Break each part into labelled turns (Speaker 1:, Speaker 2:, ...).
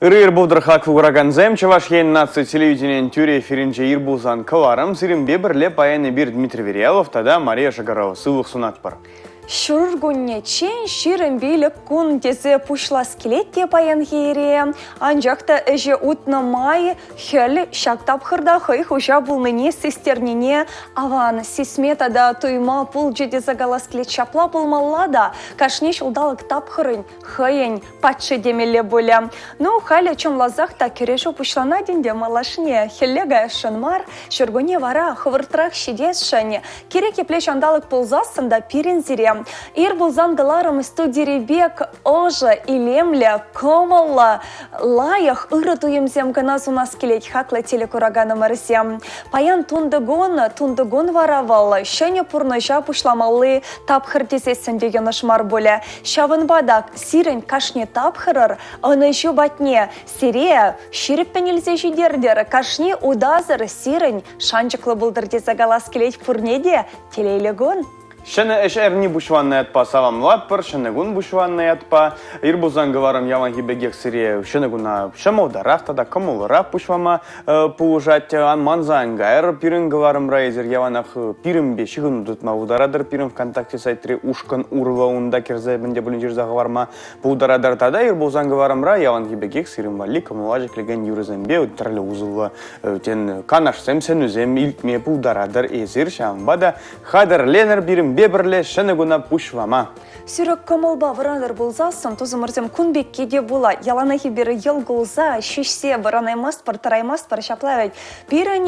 Speaker 1: Ырӑ ир пултӑр хаклӑ куракансем. Чӑваш Ен наци телевиденийӗн тӳрӗ эфирӗнче ир пулсан кӑларӑм. Сирӗнпе пӗрле паян эпир Дмитрий Верьялов тата Мария Шагарова сывлӑх сунатпӑр.
Speaker 2: Ҫуркуннеччен 25 кун тесе пуҫлас килет те паянхи ире. Анчах та ӗҫе утнӑ май хӗл ҫак тапхӑрта хӑй хуҫа пулнине систернине аван сисме тата туйма пулчӗ тесе калас килет. Ҫапла пулмалла та кашни ҫулталӑк тапхӑрӗн хӑйӗн патши темелле пулӗ. Ну, халӗ чӑнласах та кӗрешӳ пуҫланать ӗнтӗ малашне. Хӗлле каясшӑн мар, ҫуркунне вара хӑвӑртрах ҫитесшӗн. Кирек епле ҫанталӑк пулсассӑн та пирӗн сире. Ир пулсан кӑларӑм студири пек ӑшӑ, илемлӗ, кӑмӑллӑ, лайӑх, ырӑ туйӑмсем кӑна сунас килет хаклӑ телекураканӑмӑрсем. Паян тунтӑкун, тунтӑкун вара вӑл ҫӗнӗ пурнӑҫа пуҫламалли тапхӑр тесессӗн те йӑнӑш мар пулӗ. Ҫавӑнпа та сирӗн кашни тапхӑрӑр ӑнӑҫу патне сире ҫирӗппӗн илсе ҫитертӗр, кашни утасӑр сирӗн шанчӑклӑ пултӑр тесе калас килет пурне те. Телейлӗ кун!
Speaker 1: Ҫӗнӗ ӗҫ эрни пуҫланнӑ ятпа саламлатпӑр, ҫӗнӗ кун пуҫланнӑ ятпа. Ир пулсан кӑларӑм яланхи пекех сире ҫӗнӗ куна ҫӑмӑлтарах тата кӑмӑллӑрах пуҫлама пулӑшать. Ан манса ан кайӑр, пирӗн кӑларӑмра эсир яланах пирӗнпе ҫыхӑну тытма пултаратӑр. Пирӗн ВКонтакте сайтри ушкӑн урлӑ унта кӗрсе мӗн те пулин ҫырса хӑварма пултаратӑр. Тата ир пулсан кӑларӑмра яланхи пекех сирӗн валли кӑмӑла ҫӗклекен юрӑсемпе тӗрлӗ усӑллӑ тен, канашсем, сӗнӳсем илтме пултаратӑр эсир. Ҫавӑнпа та хатӗрленӗр пирӗнпе пӗрле ҫӗнӗ куна пуҫлама.
Speaker 2: Сӳрӗк кӑмӑлпа вӑранӑр пулсассӑн, тусӑмӑрсем кун пекки те пулать. Яланах эпир йӑл кулса, ҫиҫсе вӑранаймастпӑр, тӑраймастпӑр ҫапла вӗт. Пирӗн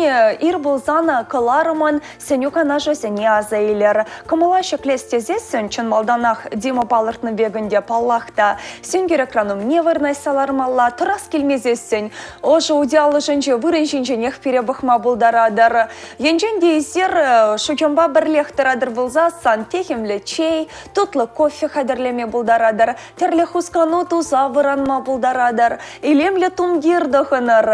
Speaker 2: ир пулсан кӑларӑмӑн сӗнӳ канашӗсене аса илер. Кӑмӑла ҫӗклес тесессӗн чӑн малтанах Дима палӑртнӑ пек ӗнтӗ, паллах та, сенкер экран умне вырнаҫса лармалла, тӑрас килмесессӗн ӑшӑ утиял ӑшӗнче вырӑн ҫинченех пире пӑхма пултаратӑр. Енчен те эсир шучӑмпа пӗрлех тӑратӑр пулсассӑн техӗмлӗ чей, тутлӑ кофе хатӗрлеме пултаратӑр, тӗрлӗ хускану туса вӑранма пултаратӑр, илемлӗ тумтир тӑхӑнӑр,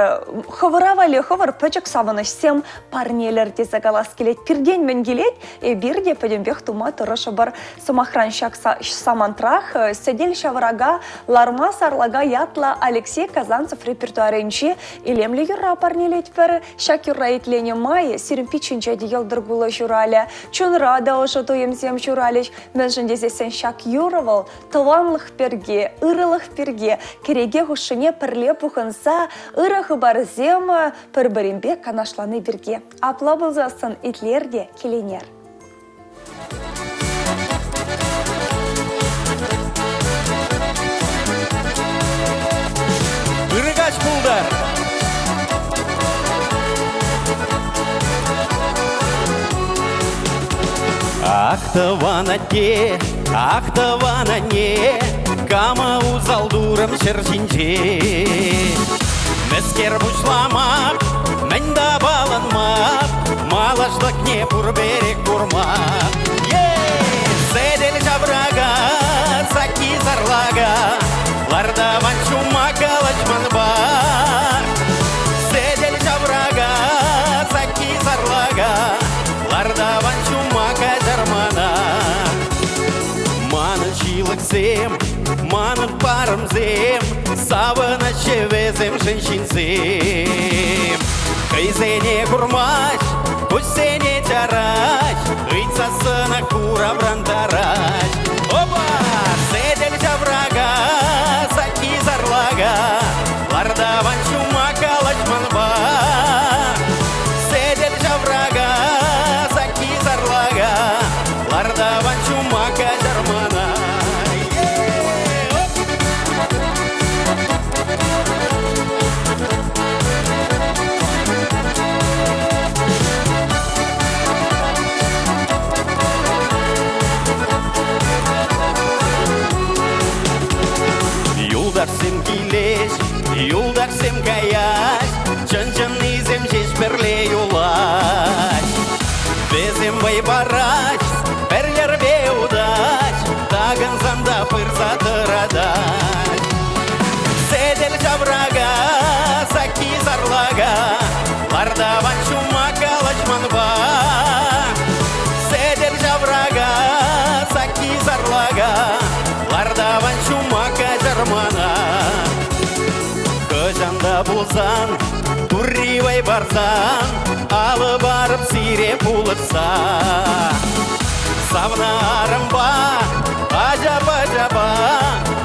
Speaker 2: хӑвӑра валли хӑвӑр пӗчӗк савӑнӑҫсем парнелӗр тесе калас килет. Пиртен мӗн килет, эпир те пӗтӗмпех тума тӑрӑшӑпӑр. Сӑмахран, ҫак самантрах сӗтел ҫаврака ларма сарлака ятлӑ Алексей Казанцев репертуарӗнчи илемлӗ юрра парнелетпӗр. Ҫак юрра итленӗ май сирӗн пиччӗнче те йӑлтӑр кулӑ ҫуралӗ, чунра та ӑшӑ туйӑмсем ҫуралӗҫ. Мӗншӗн тесессӗн ҫак юрӑ вӑл тӑванлӑх пирки, ырӑлӑх пирки, кӗреке хушшине пӗрле пухӑнса ырӑ хыпарсем пӗр-пӗринпе канашлани пирки. Апла пулсассӑн итлер те киленер.
Speaker 3: Ырӑ каҫ пултӑр! Ах, тӑван атте, ах, тӑван анне, кама усал турӑм ҫӗр ҫинче? Мӗскер пуҫлама, мӗн тапаланма, малашлӑхне пурпӗрех курма. Сӗтел ҫаврака, сакки сарлака, лартаман ҫума калаҫманпа. Сӗтел ҫаврака, сакки сарлака, лартаман ҫума каҫармана. Манӑн ҫылӑхсем, манӑн парӑмсем, савӑнаҫҫӗ вӗсемшӗн ҫынсем. Хӑйсене курмасть, куҫсене чарать, ыйтсассӑнах куравран тарать. Опа! Сӗтел ҫаврака, сакки сарлака, лартаван ҫума калаҫманпа. Сӗтел ҫаврака, сакки сарлака, лартаван ҫума каҫармана. Юлташсем килеҫ, юлташсем каяҫ, чӑн-чӑннисем ҫеҫ пӗрле юлаҫ. Вӗсем вӑй параҫ, пӗр йӗрпе утаҫ, такӑнсан та пырса тӑратаҫ. Сӗтел ҫаврака, сакки сарлака, лартаван ҫума калаҫманпа. Сӗтел ҫаврака, сакки сарлака, лартаван ҫума каҫармана. пулсан, Турри вӑй парсан, Алӑ парӑп сире пулӑшса. Савнӑ арӑмпа, ача-пӑчапа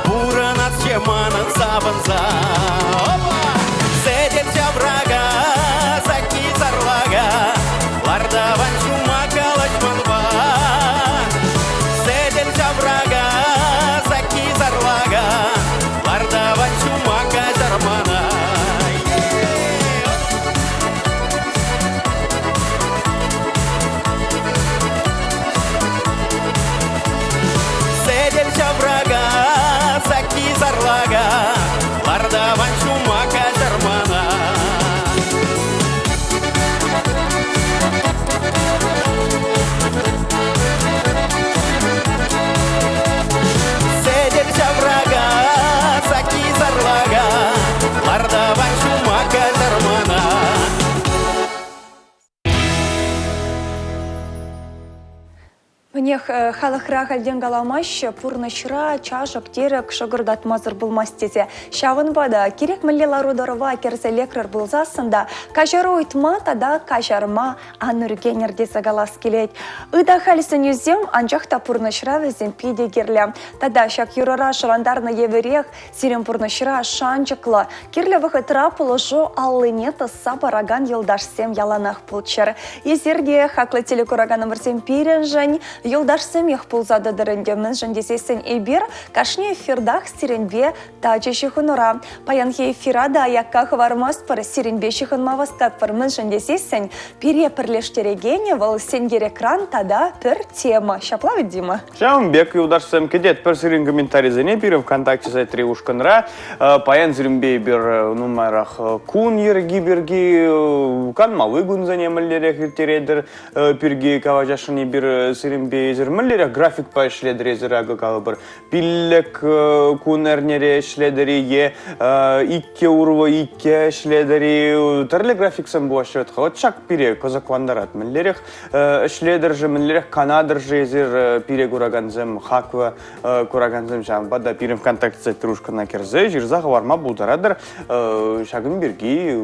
Speaker 3: Пурӑнасчӗ манӑн савӑнса. Опа! Сӗтел ҫаврака, сакки сарлака, Лартаван ҫума калаҫманпа. Сӗтел ҫаврака, сакки сарлака, Лартаван ҫума каҫармана. Сӗтел ҫаврака, сакки сарлака, Лартаван ҫума каҫармана. Сӗтел ҫаврака, сакки сарлака, Лартаван ҫума каҫармана.
Speaker 2: Мӗнех, халӑхра хальтен каламаҫҫӗ, пурнӑҫра чашӑк-тирӗк шӑкӑртатмасӑр пулмасть тесе. Ҫавӑнпа та кирек мӗнле лару-тӑрӑва кӗрсе лекрӗр пулсассӑн та каҫару ыйтма тата каҫарма ан ӳркенӗр тесе калас килет. Ытахаль сӗнӳсем, анчах та пурнӑҫра вӗсем питӗ кирлӗ. Тата ҫак юрӑра шӑрантарнӑ евӗрех сирӗн пурнӑҫра шанчӑклӑ, кирлӗ вӑхӑтра пулӑшу аллине тӑсса паракан юлташсем яланах пулччӑр. Эсир те, хаклӑ телекураканӑмӑрсем, пирӗншӗн юлташсемех пулса тӑтӑр ӗнтӗ. Мӗншӗн тесессӗн эпир кашни эфиртах сирӗнпе тачӑ ҫыхӑнура. Паянхи эфира та аякка хӑвармастпӑр, сирӗнпе ҫыхӑнма васкатпӑр. Мӗншӗн тесессӗн пире пӗрлештерекенӗ вӑл сенкер экран тата пӗр тема. Ҫапла вӗт, Дима?
Speaker 1: Ҫавӑн пек, юлташсем, кӗтетпӗр сирӗн комментарисене пирӗн ВКонтакте сайтри ушкӑнра. Паян сирӗнпе эпир нумайрах кун йӗрки пирки, канмалли кунсене мӗнлерех ирттеретӗр пирки калаҫасшӑн эпир сирӗнпе. Эсир мӗнлерех графикпа ӗҫлетӗр эсир, акӑ калӑпӑр, пиллӗк кун эрнере ӗҫлетӗр-и е иккӗ урлӑ иккӗ ӗҫлетӗр-и? Тӗрлӗ графиксем пулаҫҫӗ вӗт-ха. Вот ҫак пире кӑсӑклантарать. Мӗнлерех Ӗҫлетӗр-ши, мӗнлерех канатӑр-ши эсир пире куракансем, хаклӑ куракансем ҫавӑнпа та пирӗн ВКонтакте сайтри ушкӑна кӗрсе ҫырса хӑварма пултаратӑр. Ҫакӑн пирки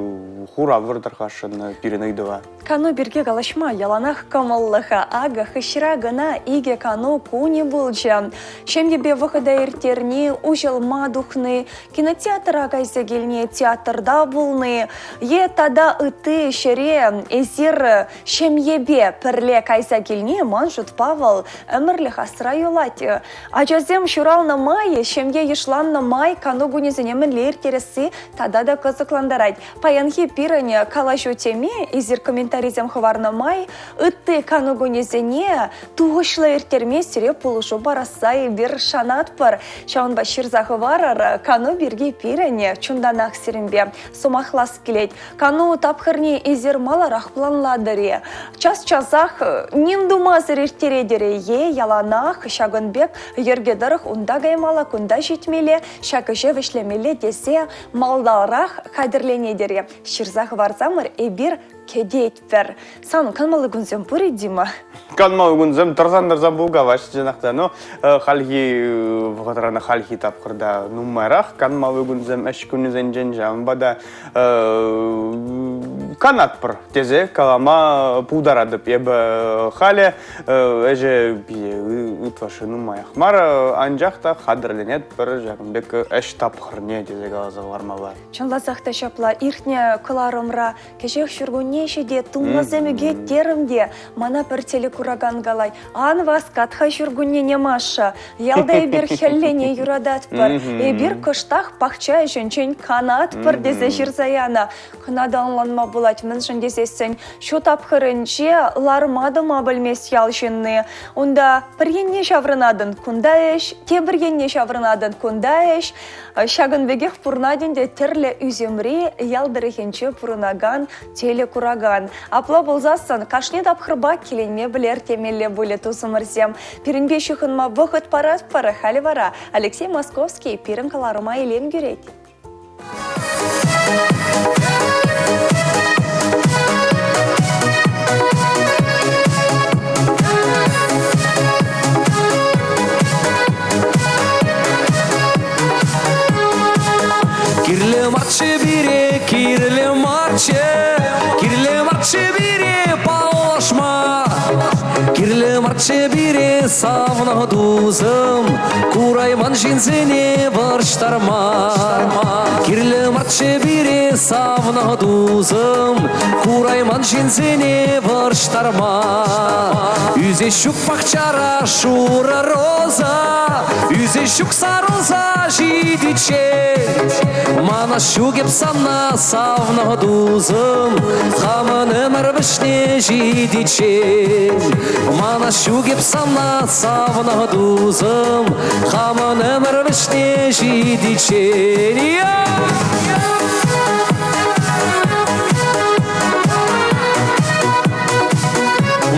Speaker 1: хурав выртӑр-хашӑн пирӗн ыйтӑва.
Speaker 2: Кану пирки калаҫма яланах кӑмӑллӑ-ха. Акӑ хыҫра кӑна икӗ кану кунӗ пулчӗ. Ҫемьепе вӑхӑта ирттерни, уҫӑлма тухни, кинотеатра кайса килни, театрта пулни е тата ытти ҫӗре эсир Ҫемьепе пӗрле кайса килни ман шутпа вӑл ӗмӗрлӗх асра юлать. Ачасем ҫуралнӑ май, ҫемье йышланнӑ май кану кунӗсене мӗнле ирттересси тата та кӑсӑклантарать. Паянхи пирӗн калаҫу теми эсир комментарисем хӑварнӑ май ытти кану кунӗсене тухӑҫлӑ ирттерме сире пулӑшу парасса эпир шанатпӑр. Ҫавӑнпа ҫырса хӑварӑр, кану пирки пирӗн чунтанах сирӗнпе сӑмахлас килет. Кану тапхӑрне эсир маларах планлатӑр-и? Час-часах ним тумасӑр ирттеретӗр-и е яланах ҫакӑн пек йӗрке тӑрӑх унта каймалла, кунта ҫитмелле, ҫак ӗҫе вӗҫлемелле тесе малтанрах хатӗрленетӗр-и? Ҫырса хӑварсамӑр, эпир кӗтетпӗр. Сан канмалли кунсем пур-и, Дима?
Speaker 1: Канмалли кунсем тӑрсан-тӑрсан пулкалаҫҫӗ чӑнах та. Но хальхи вӑхӑтран хальхи тапхӑрта нумайрах канмалли кунсем ӗҫ кунӗсенчен ҫавӑнпа та канатпӑр тесе калама пултаратӑп. Эпӗ халӗ ӗҫӗ ытлашши нумаях мар, анчах та хатӗрленетпӗр ҫакӑн пек ӗҫ тапхӑрне тесе каласа хӑвармалла.
Speaker 2: Чӑнласах та ҫапла иртнӗ кӑларӑмра кӗҫех ҫуркунне ҫитет, тумласем ӳкет терӗм те, мана пӗр телекуракан калать, ан васкат-ха ҫуркуннене, Маша, ялта эпир хӗллене юрататпӑр, эпир кӑштах пахча ӗҫӗнчен канатпӑр тесе ҫырса янӑ. Кӑна та ӑнланма пулать, мӗншӗн тесессӗн ҫу тапхӑрӗнче ларма-тӑма пӗлмест ял ҫынни. Унта пӗр енне ҫаврӑнатӑн, кунта ӗҫ, тепӗр енне ҫаврӑнатӑн, кунта ӗҫ. Ҫакӑн пекех пурӑнать ӗнтӗ тӗрлӗ ӳсӗмри ял тӑрӑхӗнче пурӑнакан телекуракан. Апла пулсассӑн кашни тапхӑрпа киленме пӗлер темелле пулӗ тусӑмӑрсем. Пирӗнпе ҫыхӑнма вӑхӑт паратпӑр. Халӗ вара Алексей Московский пирӗн кӑларӑма илем кӳрет.
Speaker 3: Кирлӗ.
Speaker 4: Кирлӗ марччӗ пире, кирлӗ марччӗ, кирлӗ марччӗ пире паллашма. Кирлӗ марччӗ пире савнӑ тусӑм, курайман ҫынсене вӑрҫтарма. Кирлӗ марччӗ пире савнӑ тусӑм, курайман ҫынсене вӑрҫтарма. Ӳсес ҫук пахчара шурӑ роза, ӳсес ҫук сарӑлса ҫитиччен. Мана ҫук эп сана савнӑ тусӑм, хамӑн ӗмӗр вӗҫне ҫитиччен. Мана ҫук эп сана савнӑ тусӑм, хамӑн ӗмӗр вӗҫне ҫитиччен.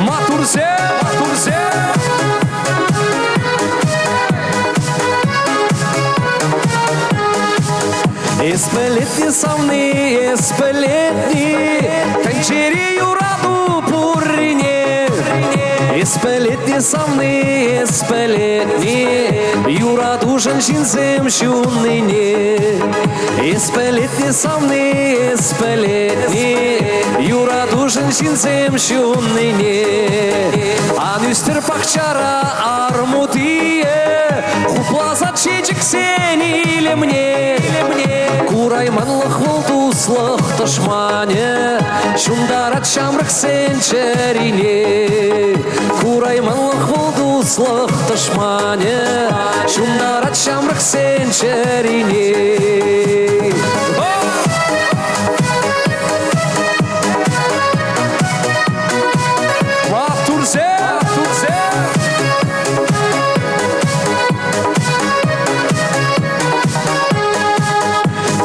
Speaker 4: Матурсем, матурсем! Эс пӗлетни савни, эс пӗлетни, тӗнчери юрату пуррине. Эс пӗлетни савни, эс пӗлетни, юратушӑн ҫынсем ҫуннине. Эс пӗлетни савни, эс пӗлетни, юратушӑн ҫынсем ҫуннине. Ан ӳстӗр пахчара армутие, хупласа чечексен илемне. Курайманлӑх вӑл туслӑх тӑшманӗ, ҫунтарать ҫамрӑксен чӗрине. Курайманлӑх вӑл туслӑх тӑшманӗ, ҫунтарать ҫамрӑксен чӗрине. Маттурсем! Маттурсем!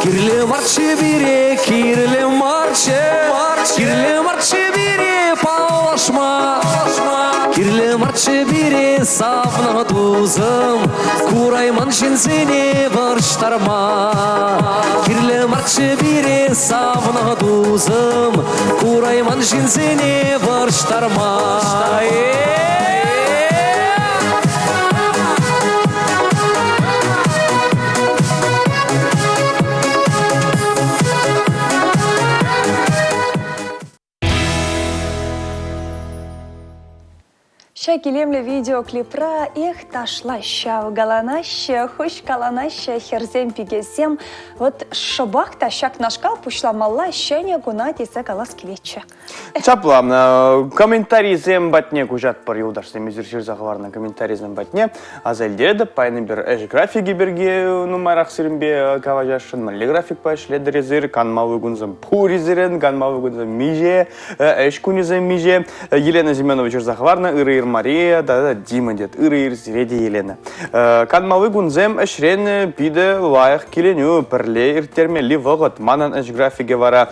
Speaker 4: Кирлӗ марччӗ пире, кирлӗ марччӗ, кирлӗ марччӗ пире паллашма. Кирлӗ марччӗ пире савнӑ тусӑм, курайман ҫынсене вӑрҫтарма. Кирлӗ марччӗ пире савнӑ тусӑм, курайман ҫынсене вӑрҫтарма.
Speaker 2: Ҫак илемлӗ видеоклипра эх ташлаҫҫӗ, авкаланаҫҫӗ, хуҫкаланаҫҫӗ хӗрсем, пикесем. Вот шӑпах та ҫакнашкал пуҫламалла ҫӗнӗ куна тесе калас килетчӗ.
Speaker 1: Ҫапла, комментарисем патне куҫатпӑр, юлташсем, эсир ҫырса хӑварнӑ комментарисем патне. Аса илтеретӗп, паян эпир ӗҫ графикӗ пирки нумайрах сирӗнпе калаҫасшӑн. Мӗнле графикпа ӗҫлетӗр эсир, канмалли кунсем пур-и сирӗн, канмалли кунсем миҫе, ӗҫ кунӗсем миҫе. Елена Семенова ҫырса хӑварнӑ Ырӑ ир Мария тата Дима тет. Ырӑ ир сире те, Елена. Канмалли кунсем ӗҫрен питӗ лайӑх киленӳ, пӗрле ирттермелли вӑхӑт. Манӑн ӗҫ графикӗ вара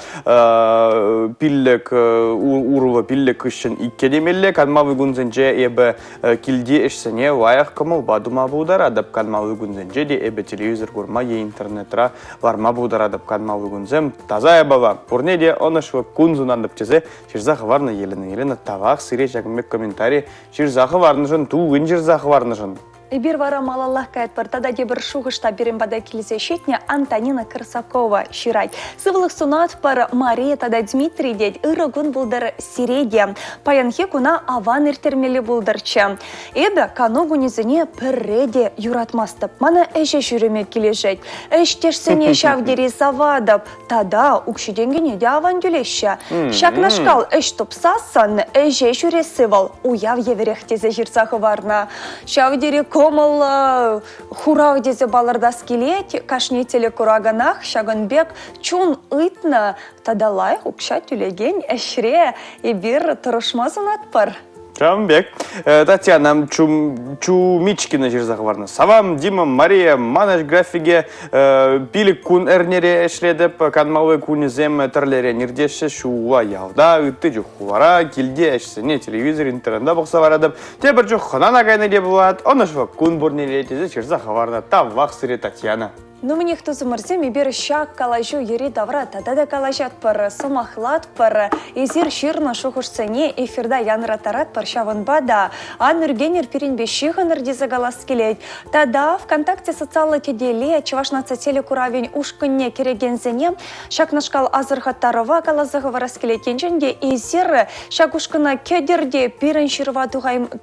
Speaker 1: пиллӗк урлӑ пиллӗк хыҫҫӑн икке темелле. Канмалли кунсенче эпӗ килти ӗҫсене лайӑх кӑмӑлпа тума пултаратӑп. Канмалли кунсенче те эпӗ телевизор курма е интернетра ларма пултаратӑп. Канмалли кунсем таса япала. Пурне те ӑнӑҫлӑ кун сунатӑп тесе ҫырса хӑварнӑ Елена. Елена, тавах сире ҫакӑн пек комментари ҫырса хӑварнӑшӑн, туллин ҫырса хӑварнӑшӑн.
Speaker 2: Эпир вара малаллах каятпӑр. Тата тепӗр шухӑш та пирӗн пата килсе ҫитнӗ Антонина Красакова ҫырать. Сывлӑх сунатпӑр Мария тата Дмитрий тет. Ырӑ кун пултӑр сире те. Паянхи куна аван ирттермелле пултӑрччӗ. Эпӗ кану кунӗсене пӗрре те юратмастӑп. Мана ӗҫе ҫӳреме килӗшет. Ӗҫтешсене ҫав тери саватӑп. Тата укҫи-тенкине те аван тӳлеҫҫӗ. Ҫакнашкал ӗҫ тупсассӑн ӗҫе ҫӳресси вӑл уяв евӗрех тесе ҫырса хӑварнӑ. Ҫав тери кӑмӑллӑ хурав тесе палӑртас килет. Кашни телекураканах ҫакӑн пек чун ыйтнӑ тата лайӑх укҫа тӳлекен ӗҫре эпир тӑрӑшма сунатпӑр.
Speaker 1: Ҫавӑн пек. Татьяна Чумичкина ҫырса хӑварнӑ. Салам, Дима, Мария, ман ӗҫ графике пилӗк кун эрнере ӗҫлетӗп. Канмалли кунӗсем тӗрлӗрен иртеҫҫӗ. Ҫулла ялта, ытти чух хулара, килте ӗҫсене телевизор, интернета пӑхса ларатӑп. Тепӗр чух хӑнана кайни те пулать. Ӑнӑҫлӑ кун пурне те тесе ҫырса хӑварнӑ. Тавах сире, Татьяна.
Speaker 2: Ну, мӗнех, тусӑмӑрсем, эпир ҫак калаҫу йӗри-тавра тата та калаҫатпӑр, сӑмахлатпӑр. Эсир ҫырнӑ шухӑшсене эфирта янраттаратпӑр, ҫавӑнпа та ан ӳркенӗр пирӗнпе ҫыхӑнӑр тесе калас килет. Тата ВКонтакте социаллӑ тетеле Чӑваш наци телекуравӗн ушкӑнне кӗрекенсене ҫакнашкал асӑрхаттарӑва каласа хӑварас килет. Енчен те эсир ҫак ушкӑна кӗтӗр те пирӗн ҫырӑва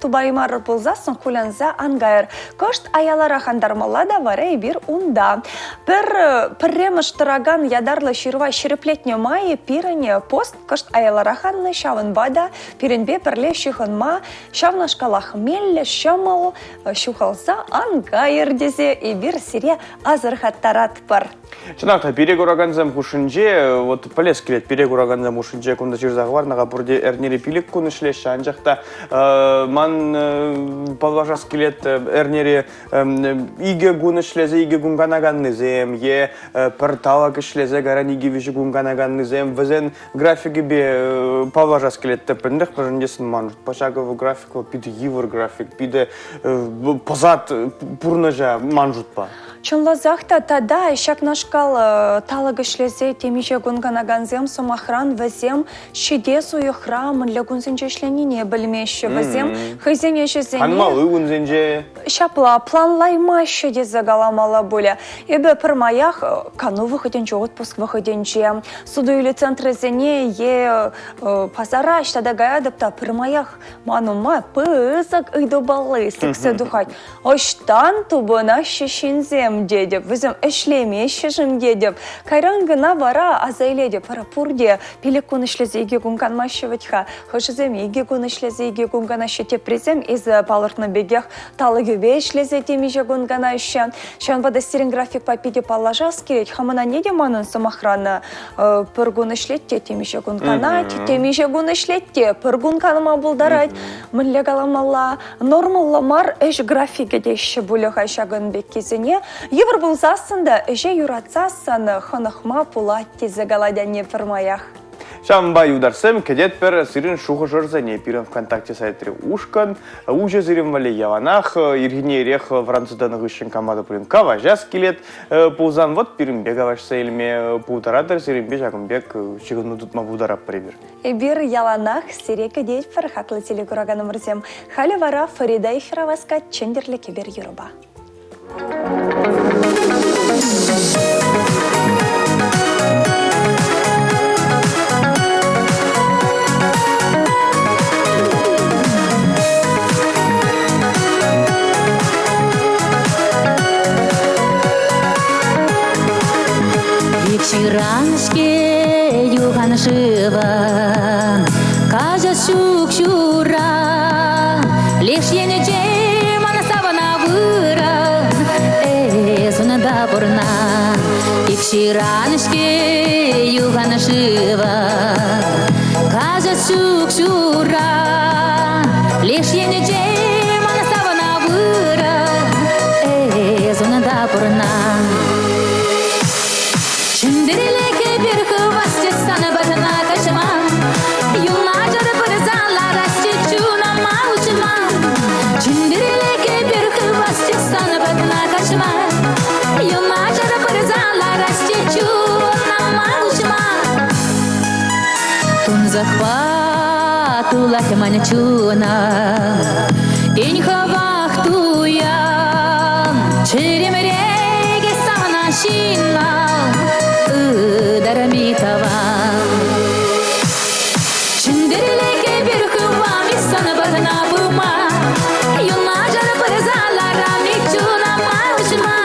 Speaker 2: тупаймарӑр пулсассӑн кулянса ан кайӑр. Кӑшт аяларах антармалла та вара эпир унта. Пӗр пӗрремӗш тӑракан ятарлӑ ҫырӑва ҫирӗплетнӗ май пирӗн пост кӑшт аяларах аннӑ, ҫавӑнпа та пирӗнпе пӗрле ҫыхӑнма ҫавнашкалах меллӗ, ҫӑмӑл, ҫухалса ан кайӑр тесе эпир сире асӑрхаттаратпӑр.
Speaker 1: Чӑнах та, пире куракансем хушшинче, вот пӗлес килет, пире куракансем хушшинче кунта ҫырса хӑварнӑ-ха, пурте эрнере 5 кун ӗҫлеҫҫӗ, анчах та ман паллашас килет эрнере 2 кун ӗҫлесе 2 кун канаканнисем е пӗр талӑк ӗҫлесе кайран 2-3 кун канаканнисем, вӗсен графикӗпе паллашас килет тӗплӗнрех, мӗншӗн тесен ман шутпа ҫакӑ график вӑл питӗ йывӑр график, питӗ пӑсать пурнӑҫа ман шутпа.
Speaker 2: Чӑнласах та тата ҫакнашкал талӑк ӗҫлесе темиҫе кун канакансем, сӑмахран, вӗсем ҫитес уйӑхра мӗнле кунсенче ӗҫленине пӗлмеҫҫӗ. Вӗсем хӑйсен ӗҫӗсене
Speaker 1: Канмалли кунсенче
Speaker 2: ҫапла планлаймаҫҫӗ тесе каламалла пулӗ. Эпӗ пӗрмаях кану вӑхӑтӗнче, отпуск вӑхӑтӗнче суту-илӳ центрӗсене е пасара ӑҫта та каятӑп та пӗрмаях ман ума пысӑк ыйту палли сиксе тухать. Ӑҫтан тупӑнаҫҫӗ ҫынсем тетӗп, вӗсем ӗҫлемеҫҫӗ-шим тетӗп. Кайран кӑна вара аса илетӗп, вара пурте 5 кун ӗҫлесе 2 кун канмаҫҫӗ вӗт-ха. Хӑшӗсем 2 кун ӗҫлесе 2 кун канаҫҫӗ, теприсем эсӗ палӑртнӑ пекех талӑкӗпе ӗҫлесе темиҫе кун канаҫҫӗ. Ҫавӑнпа та сирӗн графикпа питӗ паллашас килет. Хамӑн анне те манӑн, сӑмахран, пӗр кун ӗҫлет те темиҫе кун канать, темиҫе кун ӗҫлет те пӗр кун канма пултарать. Мӗнле каламалла? Нормӑллӑ мар ӗҫ графикӗ теҫҫӗ пулӗ-ха ҫакӑн пеккисене. Йывӑр пулсассӑн та ӗҫе юратсассӑн хӑнӑхма пулать тесе калать анне пӗрмаях.
Speaker 1: Ҫавӑнпа юлташсем кӗтетпӗр сирӗн шухӑшӑрсене пирӗн ВКонтакте сайтри ушкӑн. Уҫӑ сирӗн валли яланах ирхине ирех вӑранса тӑнӑ хыҫҫӑн кама та пулин калаҫас килет пулсан вот пирӗнпе калаҫса илме пултаратӑр, сирӗнпе ҫакӑн пек ҫыхӑну тытма пултаратпӑр эпир.
Speaker 2: Эпир яланах сире кӗтетпӗр, хаклӑ телекураканӑмӑрсем. Халӗ вара Фарида эфира васкать Чӗнтӗрлӗ кӗпер юрӑпа.
Speaker 5: Ҫыран-ҫке юхан шывӑн каҫа ҫук ҫура. Леш енӗнче мана савӑна вырӑн, эс унта пурна. Ик ҫыран-ҫке юхан шывӑн каҫа ҫук ҫура. Леш енӗнче мана савӑна вырӑн, эс унта пурна. Чӗнтӗрлӗхе пир хывасчӗ сана патна каҫма. Юнашар пырса ларасчӗ чунӑма уҫма. Чӗнтӗрлӗхе пир хывасчӗ сана патна каҫма. Юнашар пырса ларасчӗ чунӑма уҫма. Тунсӑхпа тулать ман чуна. Тен, хӑвах туян чӗремре сана ҫынна ытарми тӑван. Чӗнтӗрлӗхе пир хывам-и сана патна пыма, юнашар пырса ларам-и чунама уҫма.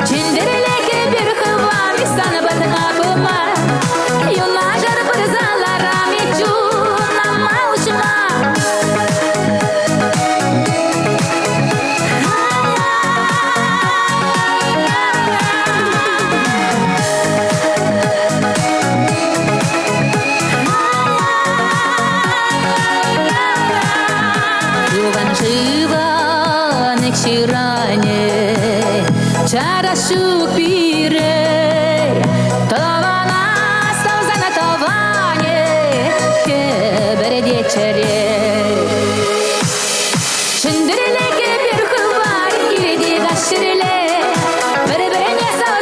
Speaker 5: Чӗнтӗрлӗхе пир хывам-и сана патна пыма, юнашар пырса ларам-и чунама уҫма. Юхан-шыван ҫыранӗ чара ҫук пире, тӑвана савсана тӑванӗ хӗпӗртет чӗре. Чӗнтӗрлеке пир хывар, ирте каҫ ҫӗрле, пӗр-пӗрне савса.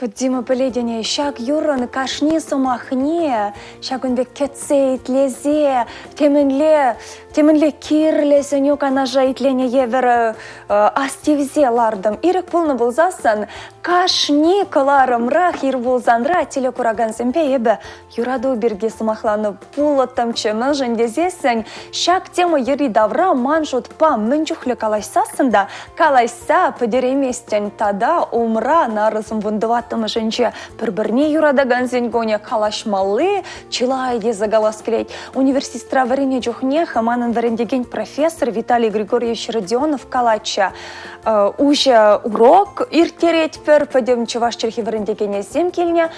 Speaker 2: Вот Дима пӗлетӗн-и, ҫак юррӑн кашни сӑмахне ҫакӑн пек кӗтсе итлесе темӗнле темӗнле кирлӗ сӗнӳ канаша итленӗ евӗр астивсе лартӑм. Ирӗк пулнӑ пулсассӑн кашни кӑларӑмрах ир пулсанра телекуракансемпе эпӗ юрату пирки сӑмахланӑ пулӑттӑмччӗ. Мӗншӗн тесессӗн ҫак тема йӗри-тавра ман шутпа мӗн чухлӗ калаҫсассӑн та калаҫса пӗтерейместӗн. Тата умра нарӑсӑм вунтӑваттӑмӗшӗнче пӗр-пӗрне юратакансен кунӗ калаҫмалли чылай тесе калас килет. Университетра вӗреннӗ чухнех манӑн вӗрентекен профессор Виталий Григорьевич Родионов калатчӗ. Уҫӑ урок ирттеретпӗр, пӗтӗм чӑваш чӗлхи вӗрентекенӗсем килнӗ.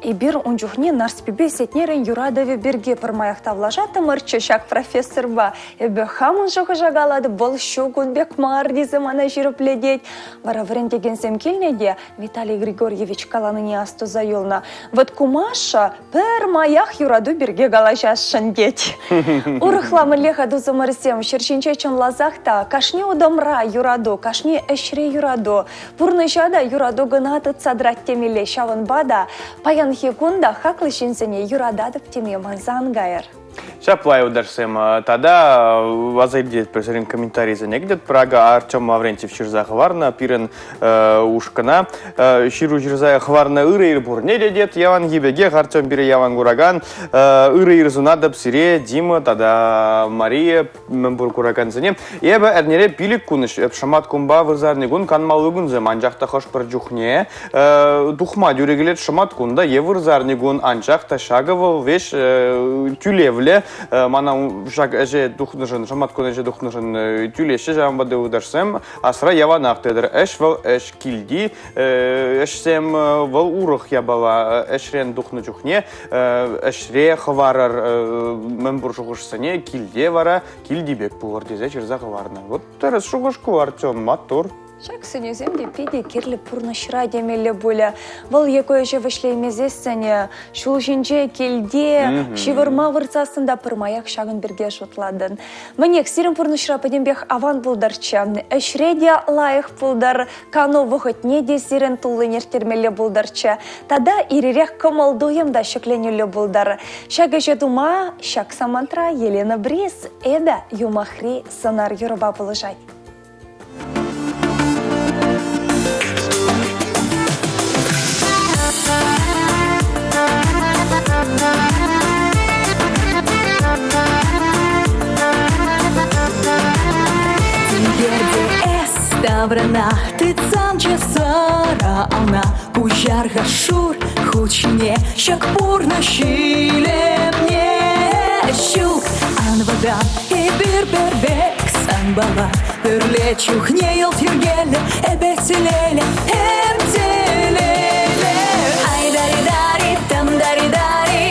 Speaker 2: Эпир ун чухне Нарспипе Сетнерӗн юратӑвӗ пирки пӗрмаях тавлашаттӑмӑрччӗ ҫак профессорпа. Эпӗ хамӑн шухӑша калатӑп, вӑл ҫук ун пек мар тесе мана ҫирӗплетет. Вара вӗрентекенсем килнӗ те Виталий Григорьевич каланине астуса юлнӑ. Вот ку Маша пӗрмаях юрату пирки калаҫасшӑн тет. Урӑхла мӗнле-ха тусӑмӑрсем, ҫӗр ҫинче чӑнласах та кашни утӑмра юрату, кашни ӗҫре юрату. Пурнӑҫа та юрату кӑна тытса тӑрать темелле, ҫавӑнпа та паянхи кун та хаклӑ ҫынсене юрататӑп теме манса ан кайӑр.
Speaker 1: Ҫапла, юлташсем, тата аса илтеретпӗр сирӗн комментарисене кӗтетпӗр. Акӑ Артем Лаврентьев ҫырса хӑварнӑ пирӗн ушкӑна. Ҫыру ҫырса хӑварнӑ ырӑ ир пурне те тет. Яланхи пекех Артем пире ялан куракан. Ырӑ ир сунатӑп сире, Дима тата Мария. Мӗнпур куракансене. Эпӗ эрнере 5 кун ӗҫлеп, шӑмат кунпа вырсарни кун канмалли кунсем, анчах та хӑш-пӗр чухне тухма тӳрӗ килет шӑмат кун та е вырсарни кун, анчах та ҫакӑ вӑл веҫ тӳлевлӗ. Мана ҫак ӗҫе тухнӑшӑн, шӑмат кун ӗҫе тухнӑшӑн тӳлеҫҫӗ, ҫавӑнпа та юлташсем асра яланах тытӑр. Ӗҫ вӑл ӗҫ, килти ӗҫсем вӑл урӑх япала. Ӗҫрен тухнӑ чухне ӗҫре хӑварӑр мӗнпур шухӑшсене килте вара килти пек пулӑр тесе ҫырса хӑварнӑ. Вот тӗрӗс шухӑш ку, Артем, маттур.
Speaker 2: Ҫак сӗнӳсем те питӗ кирлӗ пурнӑҫра темелле пулӗ. Вӑл е ку ӗҫе вӗҫлеймесессӗн ҫул ҫинче килте ҫывӑрма выртсассӑн та пӗрмаях ҫакӑн пирки шутладӑн. Мӗнех, сирӗн пурнӑҫра пӗтӗмпех аван пултӑрччӗ. Ӗҫре те лайӑх пултӑр, кану вӑхӑтне те сирӗн туллин ирттермелле пултӑрччӗ. Тата ир-ирех кӑмӑл-туйӑм та ҫӗкленӳллӗ пултӑр. Ҫак ӗҫе тума ҫак самантра Елена Брис «Эпӗ» юмахри сӑнар юрӑпа пулӑшать.
Speaker 6: Тинкерте эс таврана тытсамччӗ сӑра ална Куҫар-ха шур хут ҫине ҫак пурнӑҫ илемне. Ҫук, ан вӑтан, эпир пӗр пек санпала. Пӗрле чухне йӑлт йӗркеллӗ, эпӗ телейлӗ, эп телейлӗ. Ай-дари-дари, там-дари-дари,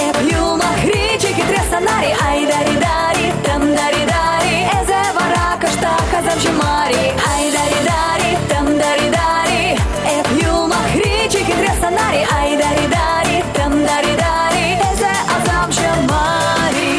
Speaker 6: эп юмахри чи хитре сӑнари. Ай-дари-дари, там-дари-дари, эсӗ вара кӑштах асамҫӑ мар-и? Ай-дари-дари, там-дари-дари, эп юмахри чи хитре сӑнари. Ай-дари-дари, там-дари-дари, эсӗ асамҫӑ мар-и?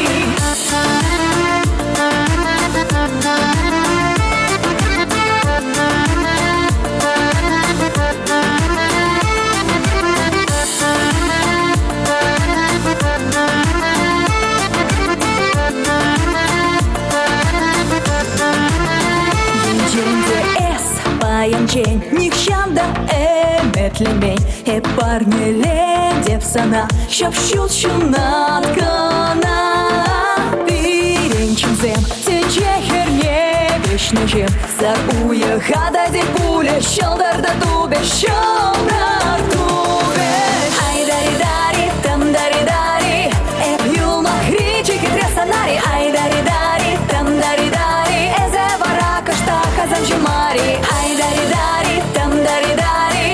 Speaker 6: Енчен те эс паянчен нихҫан та ӗмӗтленмен, эп парнелетӗп сана ҫап-ҫут ҫунат кӑна. Пирӗн чунсем тӗнче хӗрне вӗҫнӗҫем сар уйӑха та тӗл пулӗ, ҫӑлтӑр та тупӗ, ҫӑлтӑр тупӗ. Ай-дари-дари, там-дари-дари, эп юмахри чи хитре сӑнари. Ай-дари-дари, там-дари-дари, эсӗ вара кӑштах асамҫӑ мар-и? Ай-дари-дари, там-дари-дари,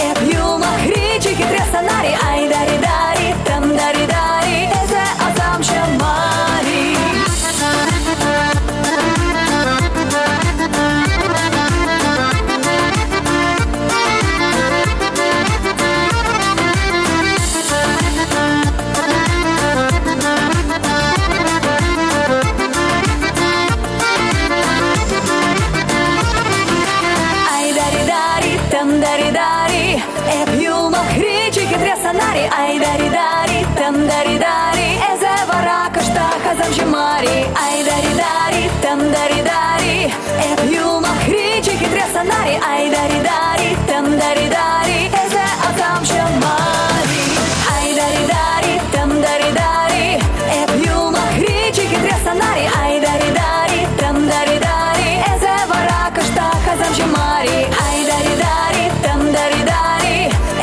Speaker 6: эп юмахри чи хитре сӑнари. Ай-дари-дари, там-дари-дари, эсӗ асамҫӑ мар-и? мар-и. Ай-дари-дари, там-дари-дари, эп юмахри чи хитре сӑнар-и. Ай-дари-дари, там-дари-дари, эсӗ асамҫӑ мар-и. Ай-дари-дари, там-дари-дари, эп юмахри чи хитре сӑнар-и. Ай-дари-дари, там-дари-дари, эсӗ вара кӑштах асамҫӑ мар-и. Ай-дари-дари, там-дари-дари,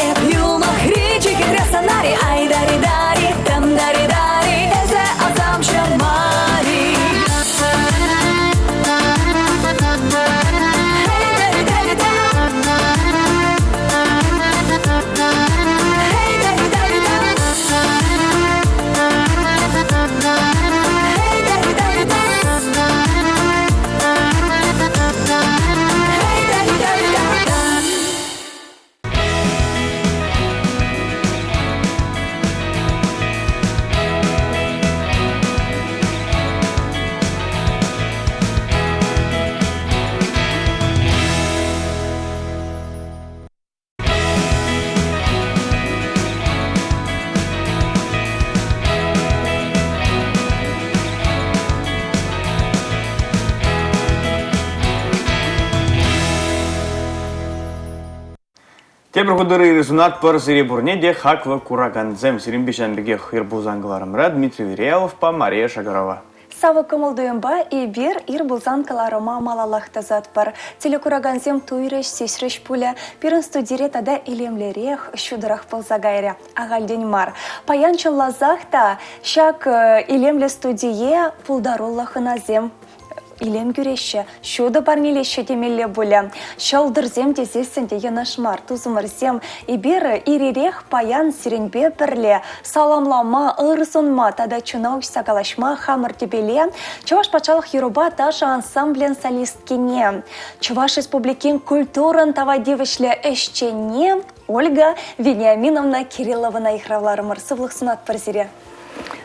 Speaker 6: эп юмахри чи хитре сӑнар-и. Ай-дари-дари, там-дари-дари, эсӗ асамҫӑ мар-и.
Speaker 1: Тепӗр хутӑри резонат пӗр сире пурне те хаклӑ куракансем. Сирӗнпе ҫавӑн пекех ир пулсан кӑларӑмра Дмитрий Верияловпа Мария Шагарова.
Speaker 2: Савӑк кӑмӑл-туйӑмпа эпир ир пулсан кӑларӑма малаллах тӑсатпӑр. Телекуракансем туйрӗҫ, сисрӗҫ пулӗ. Пирӗн студире тата илемлӗрех, ҫутӑрах пулса кайрӗ. Ахальтен мар. Паян чӑнласах та ҫак илемлӗ студие пултаруллӑ хӑнасем илем кӳреҫҫӗ, ҫутӑ парнелеҫҫӗ темелле пулӗ. Ҫӑлтӑрсем тесессӗн те йӑнӑш мар, тусӑмӑрсем. Эпир ир-ирех паян сирӗнпе пӗрле саламлама, ыр сунма тата чуна уҫса калаҫма хамӑр тӗпеле Чӑваш патшалӑх юрӑпа ташӑ ансамблӗн солисткине, Чӑваш Республикин культурӑн тава тивӗҫлӗ ӗҫченне Ольга Вениаминовна Кирилловӑна йыхравларӑмӑр. Сывлӑх сунатпӑр сире.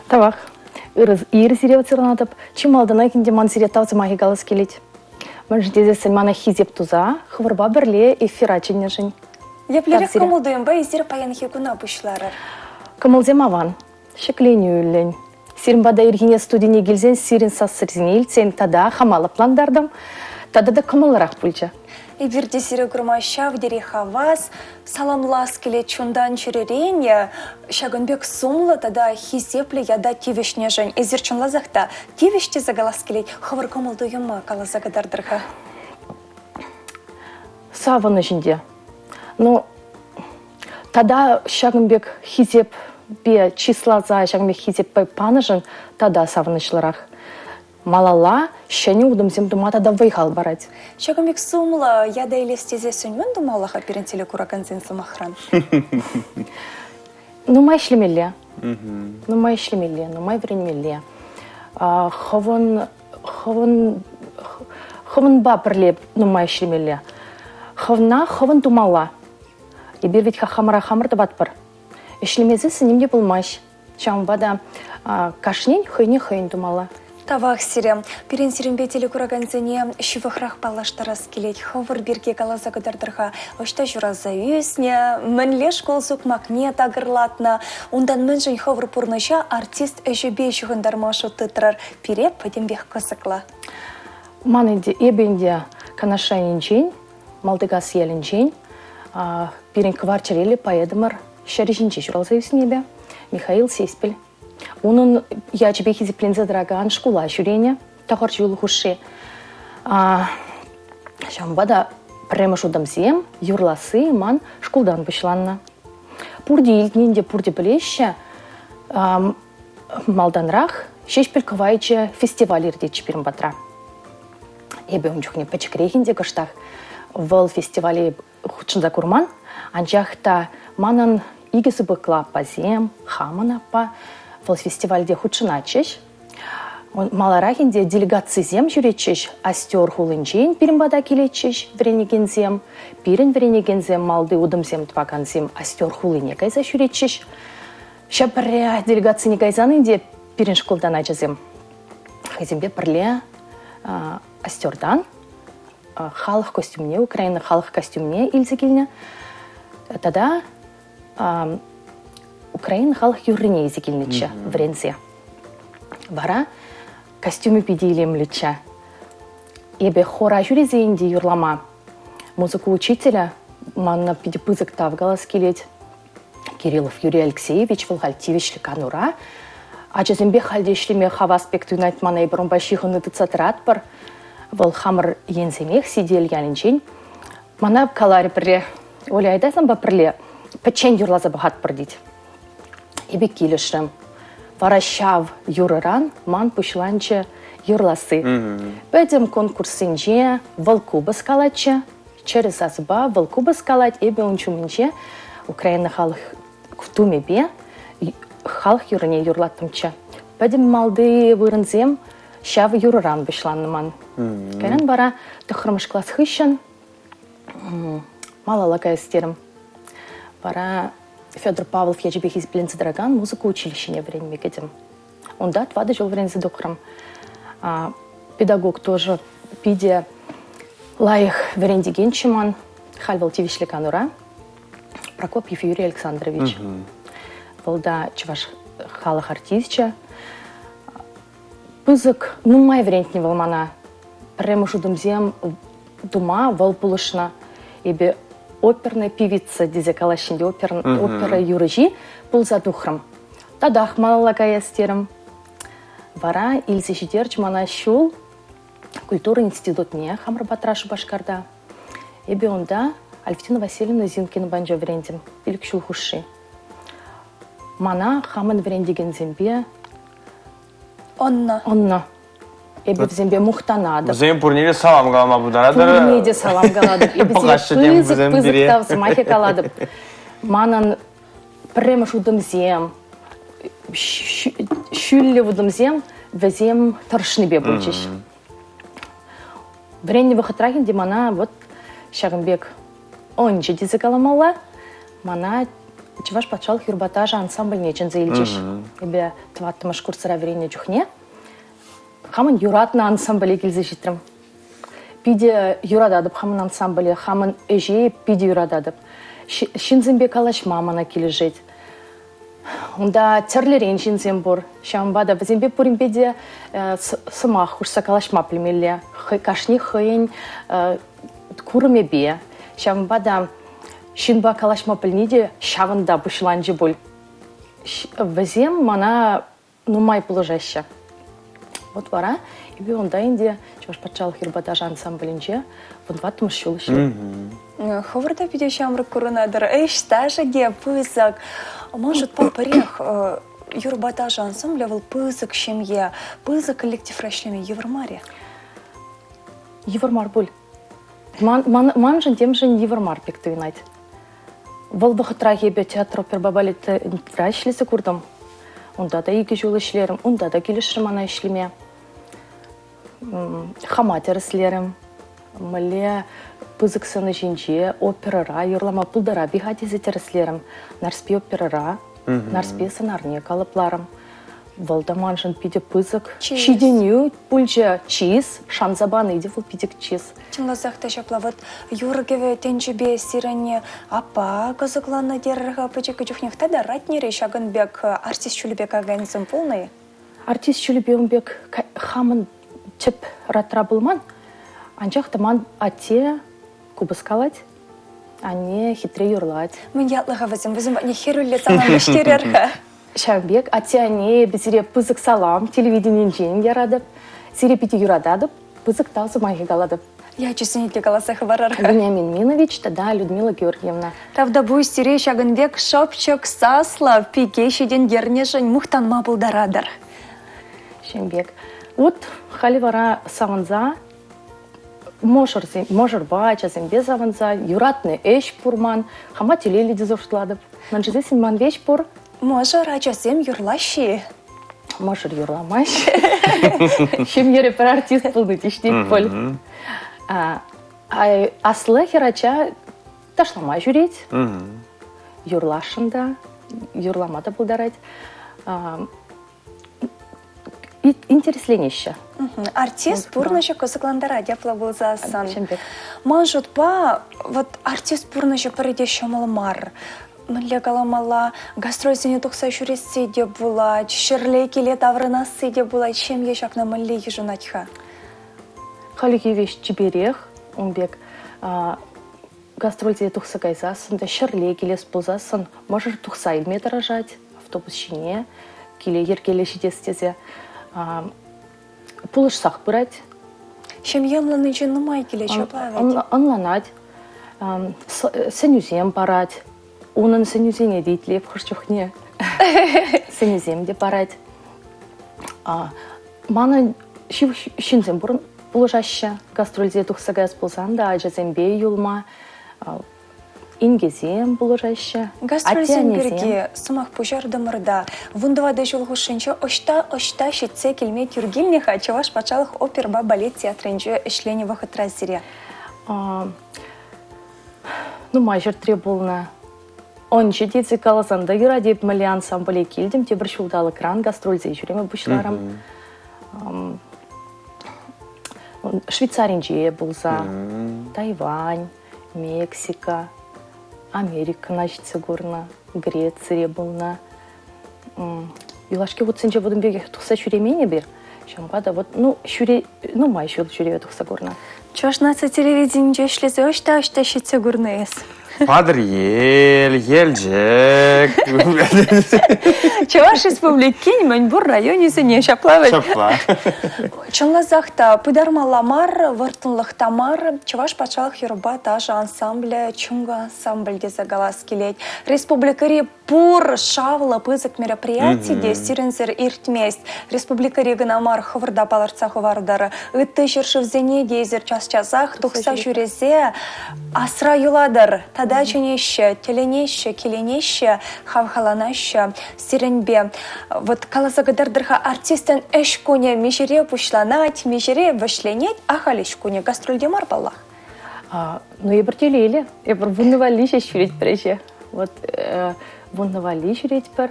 Speaker 7: Тавах. Ырӑ ир сире сырланатӑп. Чи малтанах ӗнтӗ ман сире тав сӑмахӗ калас килет. Мӗншӗн тесессӗн мана хисеп туса хӑвӑрпа пӗрле эфира чӗннӗшӗн.
Speaker 2: Еплерех кӑмӑл-туйӑмпа эсир паянхи куна пуҫларӑр?
Speaker 7: Кӑмӑлсем аван, ҫӗкленӳллӗн. Сирӗн пата ирхине студине килсен сирӗн сассӑрсене илтсен тата хама лӑплантартӑм, тата та кӑмӑллӑрах пулчӗ.
Speaker 2: Эпир те сире курма ҫав тери хавас, саламлас килет чунтан чӗререн. Ҫакӑн пек сумлӑ тата хисеплӗ ята тивӗҫнӗшӗн эсир чӑнласах та тивӗҫ тесе калас килет. Хӑвӑр кӑмӑл-туйӑма каласа кӑтартӑр-ха.
Speaker 7: Савӑнӑҫ ӗнтӗ. Ну, тата ҫакӑн пек хисеппе чысласа ҫакӑн пек хисеппе панӑшӑн тата савӑнӑҫлӑрах. Малалла ҫӗнӗ утӑмсем тума тата вӑй-хал парать.
Speaker 2: Ҫакӑн пек сумлӑ ята илес тесессӗн мӗн тумалла-ха пирӗн телекуракансен сӑмахран?
Speaker 7: Нумай ӗҫлемелле. Нумай ӗҫлемелле, нумай вӗренмелле. Хӑвӑн хӑвӑн хӑвӑнпа пӗрле нумай ӗҫлемелле. Хӑвна хӑвӑн тумалла. Эпир вӗт-ха хамӑра хамӑр тӑватпӑр. Ӗҫлемесессӗн ним те пулмасть. Ҫавӑнпа та кашнин хӑйне хӑйӗн тумалла.
Speaker 2: Тавах сире. Пирӗн сирӗнпе телекуракансене ҫывӑхрах паллаштарас килет. Хӑвӑр пирки каласа кӑтартӑр-ха. Ӑҫта ҫуралса ӳснӗ, мӗнле шкул сукмакне такӑрлатнӑ, унтан мӗншӗн хӑвӑр пурнӑҫа артист ӗҫӗпе ҫыхӑнтарма шут тытрӑр? Пире пӗтӗмпех кӑсӑклӑ.
Speaker 7: Ман ӗнтӗ, эпӗ ӗнтӗ Канаш районӗнчен, Малтикас ялӗнчен, пирӗн кӑвар чӗреллӗ поэтӑмӑр ҫӗрӗ ҫинче ҫуралса ӳснӗ эпӗ, Михаил Сеспель. Унӑн ячӗпе хисепленсе тӑракан шкула ҫӳренӗ тӑхӑр ҫул хушши. Ҫавӑнпа та пӗрремӗш утӑмсем юрласси ман шкултан пуҫланнӑ. Пурте илтнӗ ӗнтӗ, пурте пӗлеҫҫӗ. Малтанрах Ҫеҫпӗл кӑвайчӗ фестиваль иртетчӗ пирӗн патра. Эпӗ ун чухне пӗчӗкрех ӗнтӗ кӑштах. Вӑл фестивале хутшӑнса курман, анчах та манӑн икӗ сыпӑклӑ аппасем, хамӑн аппа вӑл фестивальте хутшӑнатчӗҫ. Маларах ӗнтӗ делегацисем ҫӳретчӗҫ Остер хулинчен пирӗн пата килетчӗҫ вӗренекенсем. Пирӗн вӗренекенсем малти утӑмсем тӑвакансем Остер хулине кайса ҫӳретчӗҫ. Ҫав пӗрре делегацине кайсан ӗнтӗ пирӗн шкултан ачасем хӑйсемпе пӗрле Остертан халӑх костюмне, Украина халӑх костюмне илсе килнӗ тата Украина халӑх юррине илсе килнӗччӗ вӗренсе. Вара. Костюмӗ питӗ илемлӗччӗ. Эпӗ хора ҫӳресе ӗнтӗ юрлама. Музыка учителӗ манна питӗ пысӑк тав калас килет. Кириллов Юрий Алексеевич вӑл халь тивӗҫлӗ канура. Ачасемпе халь те ӗҫлеме хавас пек туйӑнать мана эпир унпа ҫыхӑну тытса тӑратпӑр. Вӑл хамӑр енсемех Сител ялӗнчен. Мана каларӗ пӗрре, Оля, айта санпа пӗрле пӗччен юрласа пӑхатпӑр тет. Эпӗ килӗшрӗм. Вара ҫав юрӑран ман пуҫланчӗ юрласси. Пӗтӗм конкурссенче вӑл купӑс калатчӗ, чӗрӗ сасӑпа вӑл купӑс калать, эпӗ ун ҫумӗнче Украина халӑх тумӗпе халӑх юррине юрлаттӑмччӗ. Пӗтӗм малти вырӑнсем ҫав юрӑран пуҫланнӑ ман. Кайран вара тӑххӑрмӗш класс хыҫҫӑн малалла каяс терӗм. Вара Федор Павлов ячӗпе хисепленсе тӑракан музыка училищине вӗренме кӗтӗм. Унта тӑватӑ ҫул вӗренсе тухрӑм. Педагог тоже питӗ лайӑх вӗрентекенччӗ ман. Халь вӑл тивӗҫлӗ канура. Прокопьев Юрий Александрович. Вӑл та чӑваш халӑх артисчӗ. Пысӑк, нумай вӗрентнӗ вӑл мана. Пӗрремӗш утӑмсем тума вӑл пулӑшнӑ. Эпӗ оперная певица тесе калаҫҫӗ ӗнтӗ, опера юрӑҫи пулса тухрӑм. Татах малалла каяс терӗм. Вара илсе ҫитерчӗ мана ҫул культура институтне хамӑр патра Шупашкарта. Эпӗ унта Алевтина Васильевна Зинкина панча вӗрентӗм пилӗк ҫул хушши. Мана хамӑн вӗрентекенсемпе
Speaker 2: Ӑннӑ.
Speaker 7: Ӑннӑ. Эпӗ вӗсемпе мухтанатӑп.
Speaker 1: Вӗсем пурне те салам калама пултаратӑр.
Speaker 7: Пурне те салам калатӑп. Эпӗ сире пысӑк, пысӑк тав сӑмахӗ калатӑп. Манӑн пӗрремӗш утӑмсем, ҫӳллӗ утӑмсем вӗсем тӑрӑшнипе пулчӗҫ. Вӗреннӗ вӑхӑтрах ӗнтӗ мана вот ҫакӑн пек ӑнчӗ тесе каламалла. Мана Чӑваш патшалӑх юрпа ташӑ ансамбльне чӗнсе илчӗҫ. Эпӗ тӑваттӑмӗш курсра вӗреннӗ чухне хамӑн юратнӑ ансамбле килсе ҫитрӗм. Питӗ юрататӑп хамӑн ансамбле, хамӑн ӗҫе питӗ юрататӑп. Ҫынсемпе калаҫма мана килӗшет. Унта тӗрлӗрен ҫынсем пур. Ҫавӑнпа та вӗсемпе пуринпе те сӑмах хушса калаҫма пӗлмелле. Кашни хӑйӗн курӑмӗпе. Ҫавӑнпа та ҫынпа калаҫма пӗлни те ҫавӑнта пуҫланчӗ пуль. Вӗсем мана нумай пулӑшаҫҫӗ. Вот вара эпир унта ӗнтӗ Чӑваш патшалӑх юрпа ташӑ ансамблӗнче вунтӑваттӑмӗш ҫул ӗҫлет.
Speaker 2: Хӑвӑр та питӗ ҫамрӑк курӑнатӑр. Ӗҫ стажӗ те пысӑк. Ман шутпа пӗрех юрпа ташӑ ансамблӗ вӑл пысӑк ҫемье, пысӑк коллективра ӗҫлеме йывӑр мар-и?
Speaker 7: Йывӑр мар пуль. Ман, ман, маншӑн темшӗн йывӑр мар пек туйӑнать. Вӑл вӑхӑтрах эпӗ театр оперӑпа балетра ӗҫлесе куртӑм. Унта та икӗ ҫул ӗҫлерӗм, унта та килӗшрӗ мана ӗҫлеме. Хама тӗрӗслерӗм. Мӗнле пысӑк сцена ҫинче оперӑра юрлама пултарап-и-ха тесе тӗрӗслерӗм. Нарспи оперӑра Нарспи сӑнарне калӑпларӑм. Вӑл та маншӑн питӗ пысӑк ҫитӗнӳ пулчӗ. Чыс, шанса пани те вӑл питӗ чыс.
Speaker 2: Чӑнласах та ҫапла. Вот юрӑ-кӗвӗ тӗнчипе сирӗн аппа кӑсӑкланнӑ терӗр-ха пӗчӗккӗ чухнех. Тата ратнере ҫакӑн пек артист ҫулӗпе кайакансем пулнӑ-и?
Speaker 7: Артист ҫулӗпе ун пек хамӑн тӗп ратра пулман. Анчах та ман атте купӑс калать. Анне хитре юрлать.
Speaker 2: Мӗн ятлӑ-ха вӗсем? Вӗсем патне хӗрӳлле салам вӗҫтерер-ха.
Speaker 7: Ҫавӑн пек атте-анне эпӗ сире пысӑк салам телевиденинчен яратӑп. Сире питӗ юрататӑп, пысӑк тав сӑмахӗ калатӑп.
Speaker 2: Ячӗсене те каласа хӑварар-ха.
Speaker 7: Вениамин Минович тата Людмила Георгиевна.
Speaker 2: Тавтапуҫ сире ҫакӑн пек шӑпчӑк саслӑ пике ҫитӗнтернӗшӗн мухтанма пултаратӑр.
Speaker 7: Ҫын пек. Вот халӗ вара савӑнса мӑшӑрсем, мӑшӑрпа, ачасемпе савӑнса юратнӑ ӗҫ пур ман. Хама телейлӗ тесе шутлатӑп. Мӗншӗн тесен ман веҫ пур.
Speaker 2: Мӑшӑр ачасем юрлаҫҫӗ-и?
Speaker 7: Мӑшӑр юрламасть. Ҫемьере пӗр артист пулни тиштет пуль. Аслӑ хӗрача ташлама ҫӳрет. Юрласшӑн та, юрлама та пултарать. Интересленеҫҫӗ.
Speaker 2: Артист пурнӑҫӗ кӑсӑклантарать апла пулсассӑн. Ман шутпа, вот артист пурнӑҫӗ пӗрре те ҫӑмӑл мар. Мӗнле каламалла, гастрольсене тухса ҫӳресси те пулать, ҫӗрле киле таврӑнасси те пулать. Ҫемье ҫакна мӗнле йышӑнать-ха?
Speaker 7: Хальхи веҫ чиперех ун пек гастрольте тухса кайсассӑн та ҫӗрле килес пулсассӑн мӑшӑр тухса илме тӑрӑшать автобус ҫине киле йӗркеллӗ ҫитес тесе пулӑшсах пырать.
Speaker 2: Ҫемье ӑнланнинчен нумай килет ҫапла вӗт.
Speaker 7: Ӑнланать, сӗнӳсем парать. Унӑн сӗнӳсене те итлеп хӑш чухне. Сӗнӳсем те парать. Манӑн ҫывӑх ҫынсем пулӑшаҫҫӗ. Гастрольте тухса каяс пулсан та ачасемпе юлма инкесем пулӑшаҫҫӗ.
Speaker 2: Гастрольсем пирки сӑмах пуҫартӑмӑр та вунтӑватӑ ҫул хушшинче ӑҫта-ӑҫта ҫитсе килме тӳр килнӗ-ха Чӑваш патшалӑх оперӑпа балет театрӗнче ӗҫленӗ вӑхӑтра сире?
Speaker 7: Нумай ҫӗртре пулнӑ. Ӑнчӗ тесе каласан та юрать, эп мӗнле ансамбле килтӗм, тепӗр ҫулталӑкран гастрольсем ҫӳреме пуҫларӑм. Швейцаринче пулса, Тайвань, Мексика, Америкӑна ҫитсе курнӑ, Грецире пулнӑ. Юлашки хутсенче вӑтӑм пекех тухса ҫӳремен эпир. Ҫавӑнпа та вот, ну, ҫӳре, нумай ҫул ҫӳреве тухса курнӑ.
Speaker 2: Чӑваш наци телевиденинче ӗҫлесе ӑҫта-ӑҫта ҫитсе курнӑ эс?
Speaker 1: Патӑрьел, Елчӗк.
Speaker 2: Чӑваш Республикин мӗнпур районӗсене ҫапла вӗт.
Speaker 1: Ҫапла.
Speaker 2: Чӑнласах та пытармалла мар, вӑрттӑнлӑх та мар, Чӑваш патшалӑх юрӑпа ташӑ ансамблӗ чункӑ ансамбль тесе калас килет. Республикӑри пур шавлӑ пысӑк мероприяти те сирӗнсӗр иртмест. Республикӑри кӑна мар, хӑвӑр та палӑртса хӑвартӑр. Ытти ҫӗршывсене те эсир час-часах тухса ҫӳресе асра юлатӑр. Тата чӗнеҫҫӗ, тӗлӗнеҫҫӗ, киленеҫҫӗ, хавхаланаҫҫӗ сирӗнпе. Вот каласа кӑтартӑр-ха, артистӑн ӗҫ кунӗ миҫере пуҫланать, миҫере вӗҫленет, ахаль ӗҫ кунӗ гастрольте мар паллах.
Speaker 7: Ну, эпир телейлӗ. Эпир вуннӑ валли ҫеҫ ҫӳретпӗр ӗҫе. Вот вуннӑ валли ҫӳретпӗр.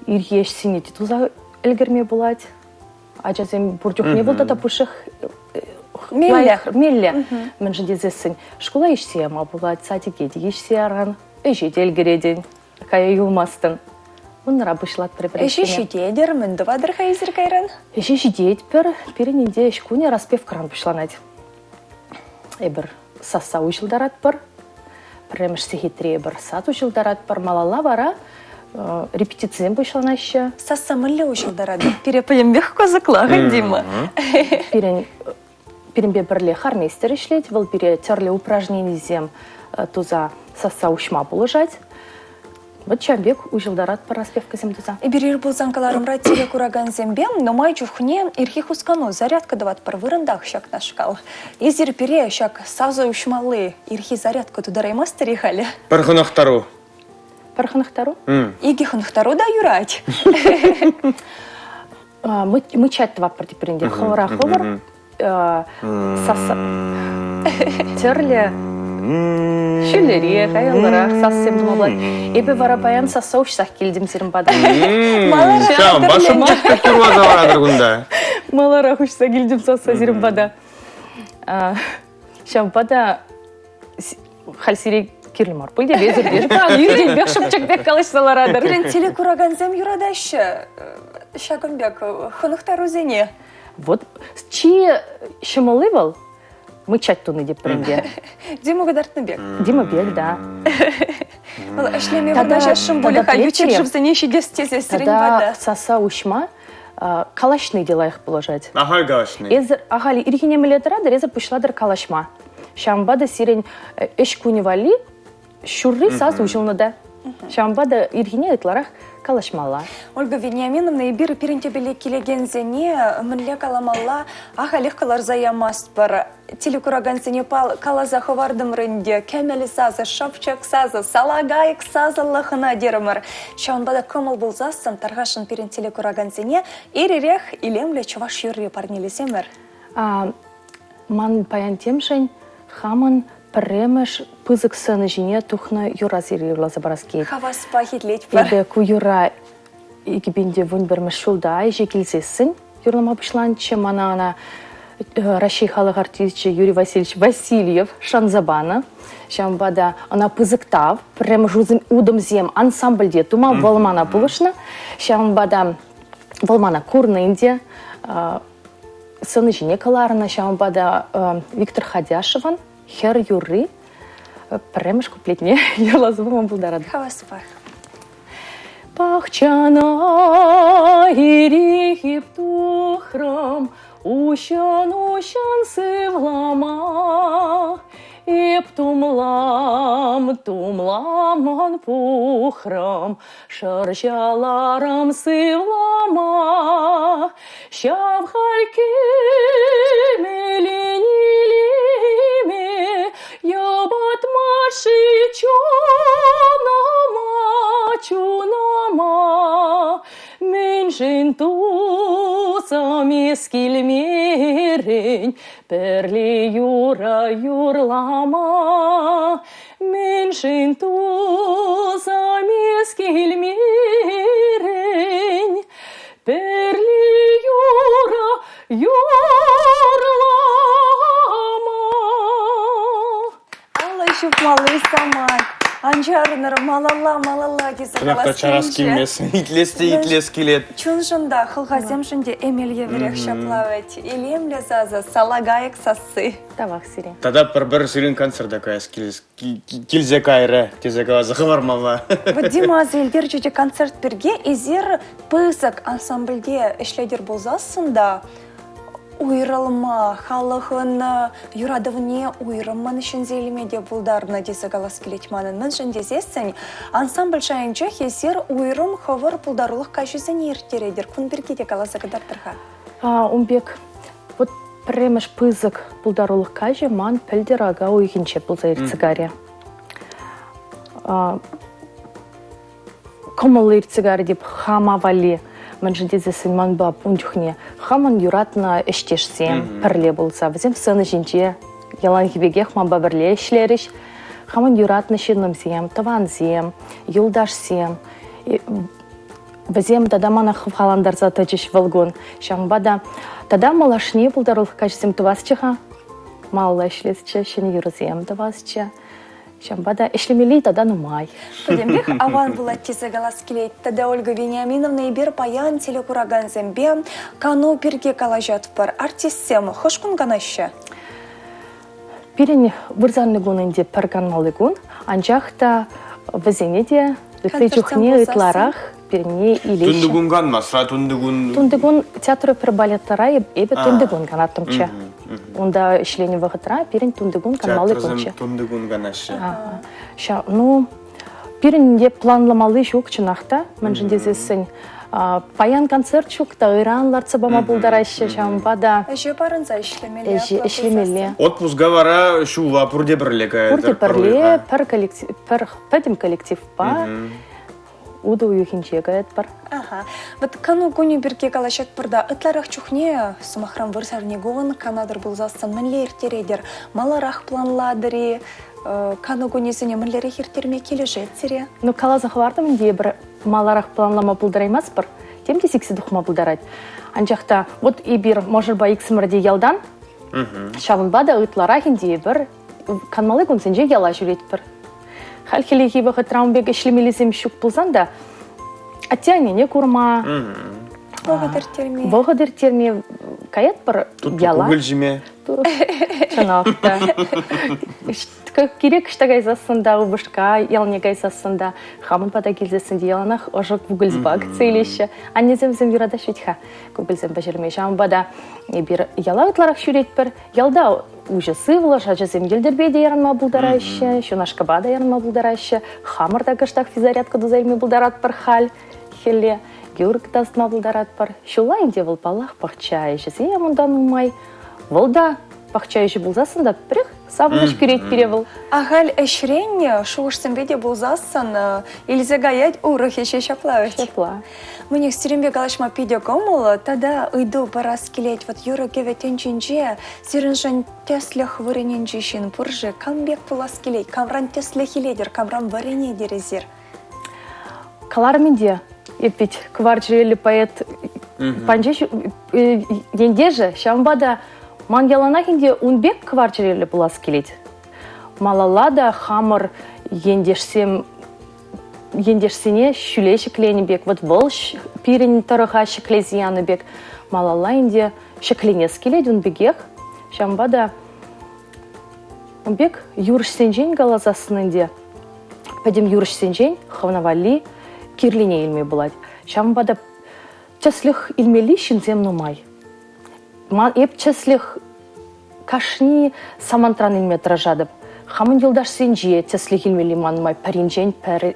Speaker 7: Ирхи ӗҫсене те туса ӗлкӗрме пулать. Ачасем пур чухне вӑл тата пушшех
Speaker 2: меллӗ.
Speaker 7: Меллӗ. Мӗншӗн тесессӗн шкула ӗҫсе яма пулать, садике те ӗҫсе яран, ӗҫе те ӗлкӗретӗн, кая юлмастӑн. Вуннӑра пуҫлатпӑр пӗр
Speaker 2: Ӗҫе ҫитетӗр, мӗн тӑватӑр-ха эсир кайран?
Speaker 7: Ӗҫе ҫитетпӗр. Пирӗн ӗнтӗ ӗҫ кунӗ распевкӑран пуҫланать. Эпир сасса уҫӑлтаратпӑр. Пӗрремӗш сехетре эпир сад уҫӑлтаратпӑр. Малалла вара репетицисем пуҫланаҫҫӗ.
Speaker 2: Сасса мӗнле уҫӑлтаратӑр? Пире пӗтӗмпех кӑсӑклах, Дима.
Speaker 7: Пирӗн пирӗнпе пӗрле хормейстер ӗҫлет. Вӑл пире тӗрлӗ упражненисем туса сасса уҫма пулӑшать. Вот ҫав пек уҫӑлтаратпӑр распевкӑсем туса.
Speaker 2: Эпир ир пулсан кӑларӑмра телекуракансемпе нумай чухне ирхи хускану, зарядка тӑватпӑр вырӑнтах ҫакнашкал. Эсир пире ҫак сасӑ уҫмалли ирхи зарядка тутараймастӑр-и халӗ?
Speaker 1: Пӗр хӑнӑхтару.
Speaker 7: Пӗр хӑнӑхтару?
Speaker 2: Икӗ хӑнӑхтару та юрать.
Speaker 7: Мычать тӑватпӑр тепӗр ӗнтӗ. Хӑвӑра хӑвӑр сасса тӗрлӗ ҫӳллӗрех, аяллӑрах сассем тума пулать. Эпӗ вара паян сасса уҫсах килтӗм сирӗн пата.
Speaker 1: Ҫавӑнпа шӑпчӑк пек юрласа ларатӑр кунта.
Speaker 7: Маларах уҫса килтӗм сасса сирӗн пата. Ҫавӑнпа та халь сире кирлӗ мар пуль те иртенпех шӑпчӑк пек калаҫса ларатӑр.
Speaker 2: Пирӗн телекуракансем юратаҫҫӗ ҫакӑн пек хӑнӑхтарусене.
Speaker 7: Вот чи ҫӑмӑлли вӑл мычать туни деп пӗринде.
Speaker 2: Дима кӑтартнӑ пек.
Speaker 7: Дима пек, да.
Speaker 2: Вӑл ӗҫлеме вырнаҫасшӑн пулӗ-ха ют ҫӗршывсене ҫитес тесе сирӗн пата.
Speaker 7: Сасса уҫма калаҫни те лайӑх пулӑшать.
Speaker 1: Ахаль калаҫни.
Speaker 7: Эсӗр ахаль ирхине мӗнле тӑратӑр, эсӗр пуҫлатӑр калаҫма. Ҫавӑнпа та сирӗн ӗҫ кунӗ валли ҫурри сас уҫӑлнӑ та. Ҫавӑнпа та ирхине ытларах калаҫмалла.
Speaker 2: Ольга Вениаминовна, эпир пирӗн тӗпеле килекенсене мӗнле каламалла ахалех кӑларса ямастпӑр. Телекуракансене каласа хӑвартӑмӑр ӗнтӗ. Кӗмӗл сасӑ, шӑпчӑк сасӑ, салакайӑк сасӑллӑ хӑна терӗмӗр. Ҫавӑнпа та кӑмӑл пулсассӑн тархасшӑн пирӗн телекуракансене ир-ирех илемлӗ чӑваш юрри парнелесемӗр.
Speaker 7: Ман паян темшӗн хамӑн пӗрремӗш пысӑк сцена ҫине тухнӑ юрра сире юрласа парас килет.
Speaker 2: Хаваспах итлетпӗр.
Speaker 7: Эпӗ ку юрра 2011 ҫулта ӗҫе килсессӗн юрлама пуҫланччӗ. Мана ӑна. Раҫҫей халӑх артисчӗ Юрий Васильевич Васильев шанса панӑ. Ҫавӑнпа та ӑна пысӑк тав. Пӗрремӗш утӑмсем ансамбльте тума вӑл мана пулӑшнӑ. Ҫавӑнпа та вӑл мана курнӑ ӗнтӗ, сцена ҫине кӑларнӑ. Ҫавӑнпа та Виктор Ходяшевӑн «Хӗр юрри» пӗрремӗш куплетне юрласа пама пултаратӑп.
Speaker 2: Хаваспах.
Speaker 7: Пахчана ирихип тухрӑм, Уҫӑн-уҫӑн сывлама. Эп тумлам, тумламӑн пухрӑм, Шӑрҫаларӑм сывлама. Ҫав халь кӗмӗлӗн илеме Йӑпатма-ши чунӑма, чунӑма? Мӗншӗн тусӑм эс килмерӗн Пӗрле юрӑ юрлама? Мӗншӗн тусӑм эс килмерӗн Пӗрле юрӑ юрлама?
Speaker 2: Алла ҫупмалли самант. Ан чарӑнӑр, малалла, малалла тесе
Speaker 1: Чӑнах та
Speaker 2: калас
Speaker 1: чарас
Speaker 2: килчӗ.
Speaker 1: килмест. Итлес те итлес килет.
Speaker 2: Чуншӑн та, хӑлхасемшӗн те эмел евӗрех ҫапла вӗт. Илемлӗ сасӑ, салакайӑк сасси.
Speaker 7: Тавах сире.
Speaker 1: Тата пӗр-пӗр сирӗн концерта каяс килсе кайрӗ тесе каласа хӑвармалла.
Speaker 2: Вот Дима аса илтерчӗ те концерт пирки эсир пысӑк ансамбльте ӗҫлетӗр пулсассӑн та уйрӑлма, халӑхӑн юратӑвне уйрӑммӑн ҫӗнсе илме те пултарнӑ тесе калас килет манӑн. Мӗншӗн тесессӗн ансамбль шайӗнчех эсир уйрӑм хӑвӑр пултарулӑх каҫӗсене ирттеретӗр. Кун пирки те каласа кӑтартӑр-ха.
Speaker 7: Ун пек вот пӗрремӗш пысӑк пултарулӑх каҫӗ ман пӗлтӗр ака уйӑхӗнче пулса иртсе кайрӗ. Кӑмӑллӑ иртсе кайрӗ теп хама валли. Мӗншӗн тесессӗн манпа ун чухне хамӑн юратнӑ ӗҫтешсем пӗрле пулса вӗсем сцена ҫинче яланхи пекех манпа пӗрле ӗҫлерӗҫ. Хамӑн юратнӑ ҫыннӑмсем, тӑвансем, юлташсем Вӗсем тата мана хавхалантарса тӑчӗҫ вӑл кун. Ҫавӑнпа та тата малашне пултарулӑх каҫӗсем тӑвасчӗ-ха. Малалла ӗҫлесчӗ, ҫӗнӗ юрӑсем тӑвасчӗ. Ҫавӑнпа та ӗҫлемелли тата нумай.
Speaker 2: Пӗтӗмпех аван пулать тесе калас килет. Тата Ольга Вениаминовна эпир паян телекуракансемпе кану пирки калаҫатпӑр. Артистсем хӑш кун канаҫҫӗ?
Speaker 7: Пирӗн вырсарни кун ӗнтӗ пӗр канмалли кун, анчах та вӗсене те ытти чухне ытларах пирне илеҫҫӗ.
Speaker 1: Тунтикун канмасра, тунтикун...
Speaker 7: Тунтикун театр пӗр балеттара эпӗ тунтикун канаттӑмччӗ. Унта ӗҫленӗ вӑхӑтра пирӗн тунтикун канмалли кунччӗ.
Speaker 1: Тунтикун канаҫҫӗ.
Speaker 7: Ну, Пирӗн те планламалли ҫук чӑнах та, мӗншӗн тесессӗн паян концерт ҫук та ыран лартса пама пултараҫҫӗ, ҫавӑнпа та
Speaker 2: ӗҫе парӑнса ӗҫлемелле.
Speaker 7: Ӗҫе ӗҫлемелле.
Speaker 1: Отпуска вара ҫулла пурте пӗрле каятӑр.
Speaker 7: Пурте пӗрле, пӗр коллектив, пӗр пӗтӗм коллективпа утӑ уйӑхӗнче каятпӑр.
Speaker 2: Ага. Вот кану кунӗ пирки калаҫатпӑр та ытларах чухне, сӑмахран, вырсарникун канатӑр пулсассӑн мӗнле ирттеретӗр? Маларах планлатӑр-и? Кану кунӗсене мӗнлерех ирттерме килӗшет сире?
Speaker 7: Ну, каласа хӑвартӑм ӗнтӗ эпир маларах планлама пултараймастпӑр. Тем те сиксе тухма пултарать. Анчах та вот эпир мӑшӑрпа иксӗмӗр те ялтан, ҫавӑнпа та ытларах ӗнтӗ эпир канмалли кунсенче яла ҫӳретпӗр. Халь хӗллехи вӑхӑтра ун пек ӗҫлемеллисем ҫук пулсан та атте-аннене курма,
Speaker 2: вӑхӑт ирттерме,
Speaker 7: вӑхӑт ирттерме каятпӑр яла.
Speaker 1: Кукӑль ҫиме.
Speaker 7: Чӑнах та. Кирек ӑҫта кайсассӑн та, упӑшка ялне кайсассӑн та, хамӑн пата килсессӗн те яланах ӑшӑ кукӑльпа кӗтсе илеҫҫӗ. Аннесем вӗсем юратаҫҫӗ вӗт-ха кукӑльсем пӗҫерме. Ҫавӑнпа та эпир яла ытларах ҫӳретпӗр. Ялта уҫӑ сывлӑш, ачасем йӗлтӗрпе те ярӑнма пултараҫҫӗ, ҫунашкапа та ярӑнма пултараҫҫӗ. Хамӑр та кӑштах физзарядка туса илме пултаратпӑр халь хӗлле. Юр тасатма пултаратпӑр. Ҫулла ӗнтӗ вӑл, паллах, пахча ӗҫӗсем унта нумай. Вӑл та пахча ӗҫӗ пулсассӑн та пӗрех савӑнӑҫ кӳрет пире вӑл.
Speaker 2: Ахаль ӗҫрен шухӑшсемпе те пулсассӑн илсе каять урӑх ӗҫе ҫапла вӗт.
Speaker 7: Ҫапла.
Speaker 2: Мӗнех, сирӗнпе калаҫма питӗ кӑмӑллӑ. Тата ыйту парас килет. Вот юрӑ-кӗвӗ тӗнчинче сирӗншӗн тӗслӗх вырӑнӗнчи ҫын пур-ши? Кам пек пулас килет? Камран тӗслӗх илетӗр? Камран вӗренетӗр эсир?
Speaker 7: Каларӑм ӗнтӗ, эп ведь кӑвар чӗреллӗ поэт панче ентешӗ, ҫавӑнпа та. Ман яланах ӗнтӗ ун пек кӑвар чӗреллӗ пулас килет. Малалла та хамӑр ентешсем ентешсене ҫӳле ҫӗкленӗ пек, вот вӑл пирӗн тӑрӑха ҫӗклесе янӑ пек малалла ӗнтӗ ҫӗкленес килет ун пекех. Ҫавӑнпа та ун пек юрӑҫсенчен каласассӑн ӗнтӗ пӗтӗм юрӑҫсенчен хӑвна валли кирлине илме пулать. Ҫавӑнпа та тӗслӗх илмелли ҫынсем нумай. Ман эп тӗслӗх кашни самантран илме тӑрӑшатӑп. Хамӑн юлташсенче тӗслӗх илмелли ман нумай пӗринчен пӗр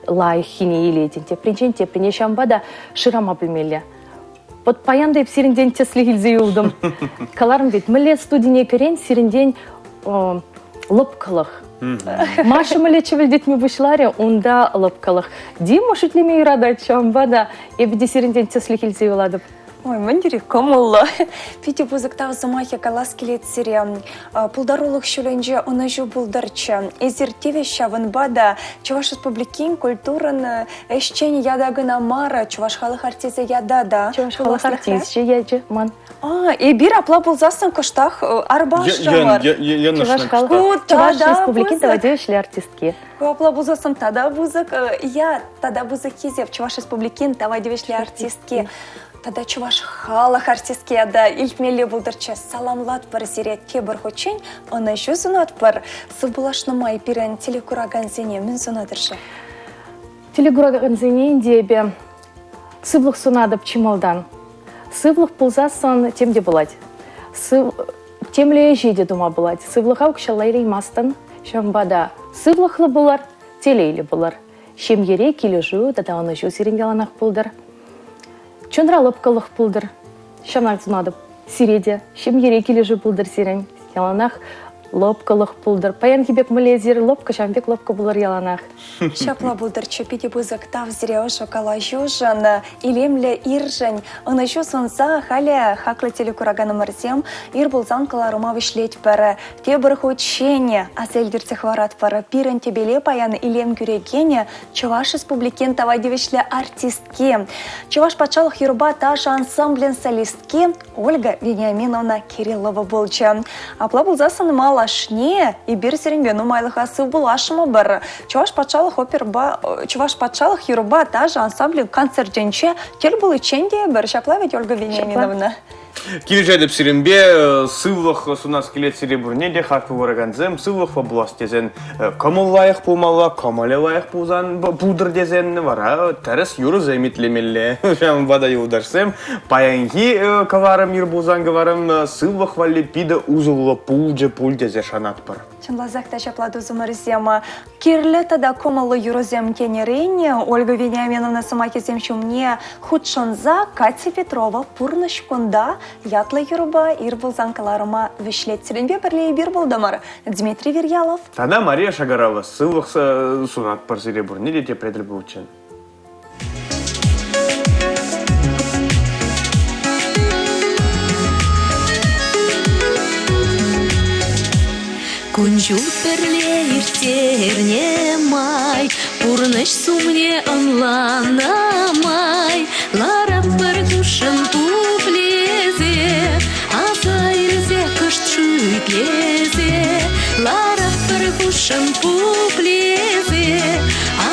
Speaker 7: лайӑххине илетӗн, тепринчен теприне ҫавӑнпа та шырама пӗлмелле. Вот паян та эп сирӗнтен тӗслӗх илсе юлтӑм. Каларӑм ведь, мӗнле студине кӗрен сирӗнтен лӑпкӑлӑх. Маша мӗнле чӗвӗлтетме пуҫларӗ, унта лӑпкӑлӑх. Дима шӳтлеме юратать, ҫавӑнпа та эпӗ те сирӗнтен тӗслӗх илсе юлатӑп.
Speaker 2: Ой, мӗн тери кӑмӑллӑ. Питӗ пысӑк тав сӑмахӗ калас килет сире. Пултарулӑх ҫулӗнче ӑнӑҫу пултӑрччӗ. Эсир тивӗҫ ҫавӑнпа та Чӑваш Республикин культурӑн ӗҫченӗ ята кӑна мар, Чӑваш халӑх артисчӗ ята та.
Speaker 7: Чӑваш халӑх артисчӗ ячӗ ман.
Speaker 2: А, эпир апла пулсассӑн кӑштах арпашрӑмӑр.
Speaker 7: Чӑваш халӑх Чӑваш Республикин тава тивӗҫлӗ артистки.
Speaker 2: Апла пулсассӑн тата пысӑк ят, тата пысӑк хисеп Чӑваш Республикин тава тивӗҫлӗ артистки тата чӑваш халӑх артистки ята илтмелле пултӑрччӗ. Саламлатпӑр сире тепӗр хутчен, ӑнӑҫу сунатпӑр. Сывпуллашнӑ май пирӗн телекуракансене мӗн сунатӑр-ши?
Speaker 7: Телекуракансене ӗнтӗ эпӗ сывлӑх сунатӑп чи малтан. Сывлӑх пулсассӑн тем те пулать. Сыв... Темле ӗҫе те тума пулать. Сывлӑха укҫалла илеймастӑн. Ҫавӑнпа та сывлӑхлӑ пулӑр, телейлӗ пулӑр. Ҫемьере килӗшӳ тата ӑнӑҫу сирӗн яланах пултӑр. Чунра лӑпкӑлӑх пултӑр. Ҫавна сунатӑп сире те. Ҫемьере килӗшӳ пултӑр сирӗн. Яланах лӑпкӑлӑх пултӑр. Паянхи пек мӗнле эсир лӑпкӑ, ҫавӑн пек лӑпкӑ пулӑр яланах.
Speaker 2: Ҫапла пултӑрччӗ. Питӗ пысӑк тав сире ӑшӑ калаҫушӑн, илемлӗ иршӗн. Ӑнӑҫу сунса халӗ хаклӑ телекураканӑмӑрсем ир пулсан кӑларӑма вӗҫлетпӗр. Тепӗр хутчен аса илтерсе хӑваратпӑр. Пирӗн тӗпеле паян илем кӳрекен Чӑваш Республикин тава тивӗҫлӗ артистки, Чӑваш патшалӑх юрӑпа ташӑ ансамблӗн солистки Ольга Вениаминовна Кириллова пулчӗ. Апла пулсассӑн малашне эпир сирӗнпе нумайлӑха сывпуллашмӑпӑр. Чӑваш патшалӑх оперӑпа Чӑваш патшалӑх юрӑпа ташӑ ансамблӗн концертӗнче тӗл пуличчен те эпир. Ҫапла ведь, Ольга Вениаминовна?
Speaker 1: Килӗшетӗп сирӗнпе, сывлӑх сунас килет сире пурне те, хаклӑ куракансем, сывлӑхлӑ пулас тесен кӑмӑл лайӑх пулмалла, кӑмӑлӗ лайӑх пулсан пултӑр тесен вара тӗрӗс юрӑсем итлемелле. Ҫавӑнпа та юлташсем, паянхи кӑварӑм ир пулсан кӑварӑм сывлӑх валли питӗ усӑллӑ пулчӗ пуль тесе шанатпӑр.
Speaker 2: Чӑнласах та ҫапла тусӑмӑрсем. Кирлӗ тата кӑмӑллӑ юрӑсем тенӗрен Ольга Вениаминовна сӑмахӗсем ҫумне хутшӑнса Катя Петрова «Пурнӑҫ кунта» ятлӑ юрӑпа ир пулсан кӑларӑма вӗҫлет. Сирӗнпе пӗрле эпир пултӑмӑр. Дмитрий Вирьялов.
Speaker 1: Тата Мария Шагарова сывлӑх сунатпӑр сире пурне те тепре тӗл пулччен.
Speaker 5: Кун-ҫул пӗрле ирттернӗ май, пурнӑҫ сумне ӑнланнӑ май, ларатпӑр хушшӑн пуплесе, аса илсе кӑшт шӳтлесе, ларатпӑр хушшӑн пуплесе,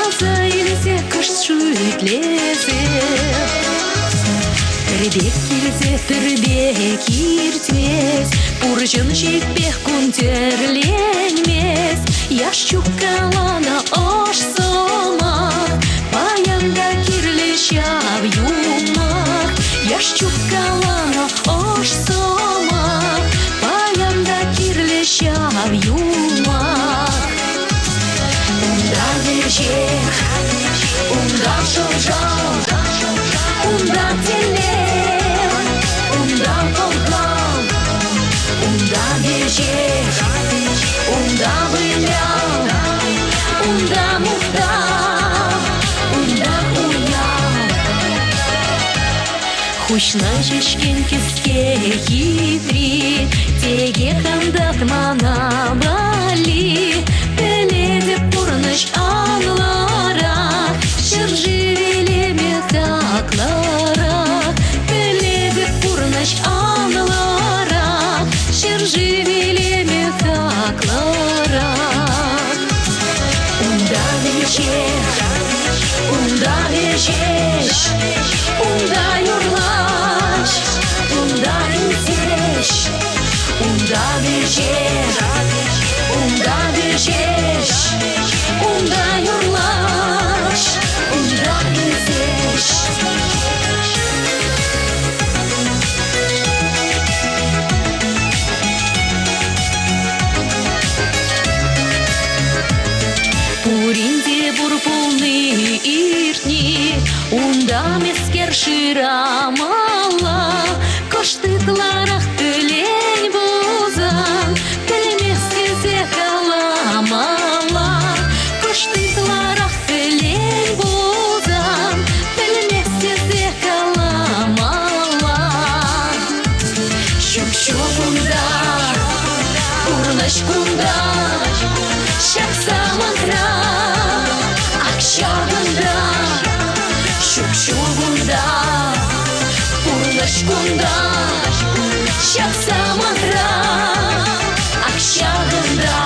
Speaker 5: аса илсе кӑшт шӳтлесе. Пӗр пек килсе пӗр пек иртмест, пурҫӑн ҫиппех кун тӗрленмест. Яш чух каланӑ ӑш сӑмах, паян та кирлӗ ҫав юмах. Яш чух каланӑ ӑш сӑмах, паян та кирлӗ ҫав юмах. Унта вӗҫех, унта шӑв-шав, унта телей, унта пӑлхав, унта вӗҫех, унта выляв, унта мухтав, унта уяв. Хуҫна ҫеҫкен кӗске хитри, текех ан татмана валли. Пӗлетӗп пурнӑҫ анлӑрах, ҫӗршыв илемӗ хаклӑрах. Пӗлетӗп пурнӑҫ анлӑрах, вӗҫех, унта вӗҫеҫ, унта юрлаҫ, унта ӳсеҫ, унта вӗҫех, унта вӗҫеҫ, унта юрлаҫ, унта ӳсеҫ. Пурин те пур пулни иртни, унта мӗскер шырамалла. Кӑшт ытларах пӗлен пулсан, пӗлмест тесе каламалла. Кӑшт ытларах пӗлен пулсан, пӗлмест тесе каламалла. Ҫук, ҫук унта, пурнӑҫ кунта, ҫак самантра, ак ҫакӑнта. Ҫук, ҫук унта, пурнӑҫ кунта, ҫак самантра, ак ҫакӑнта.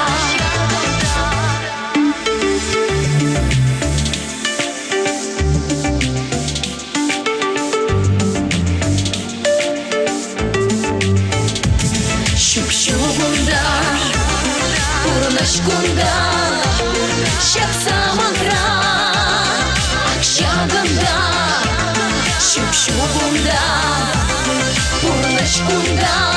Speaker 5: Ҫук, ҫук унта, пурнӑҫ кунта, ҫак самантра, ак ҫакӑнта. Ҫук, ҫук унта, пурнӑҫ кунта.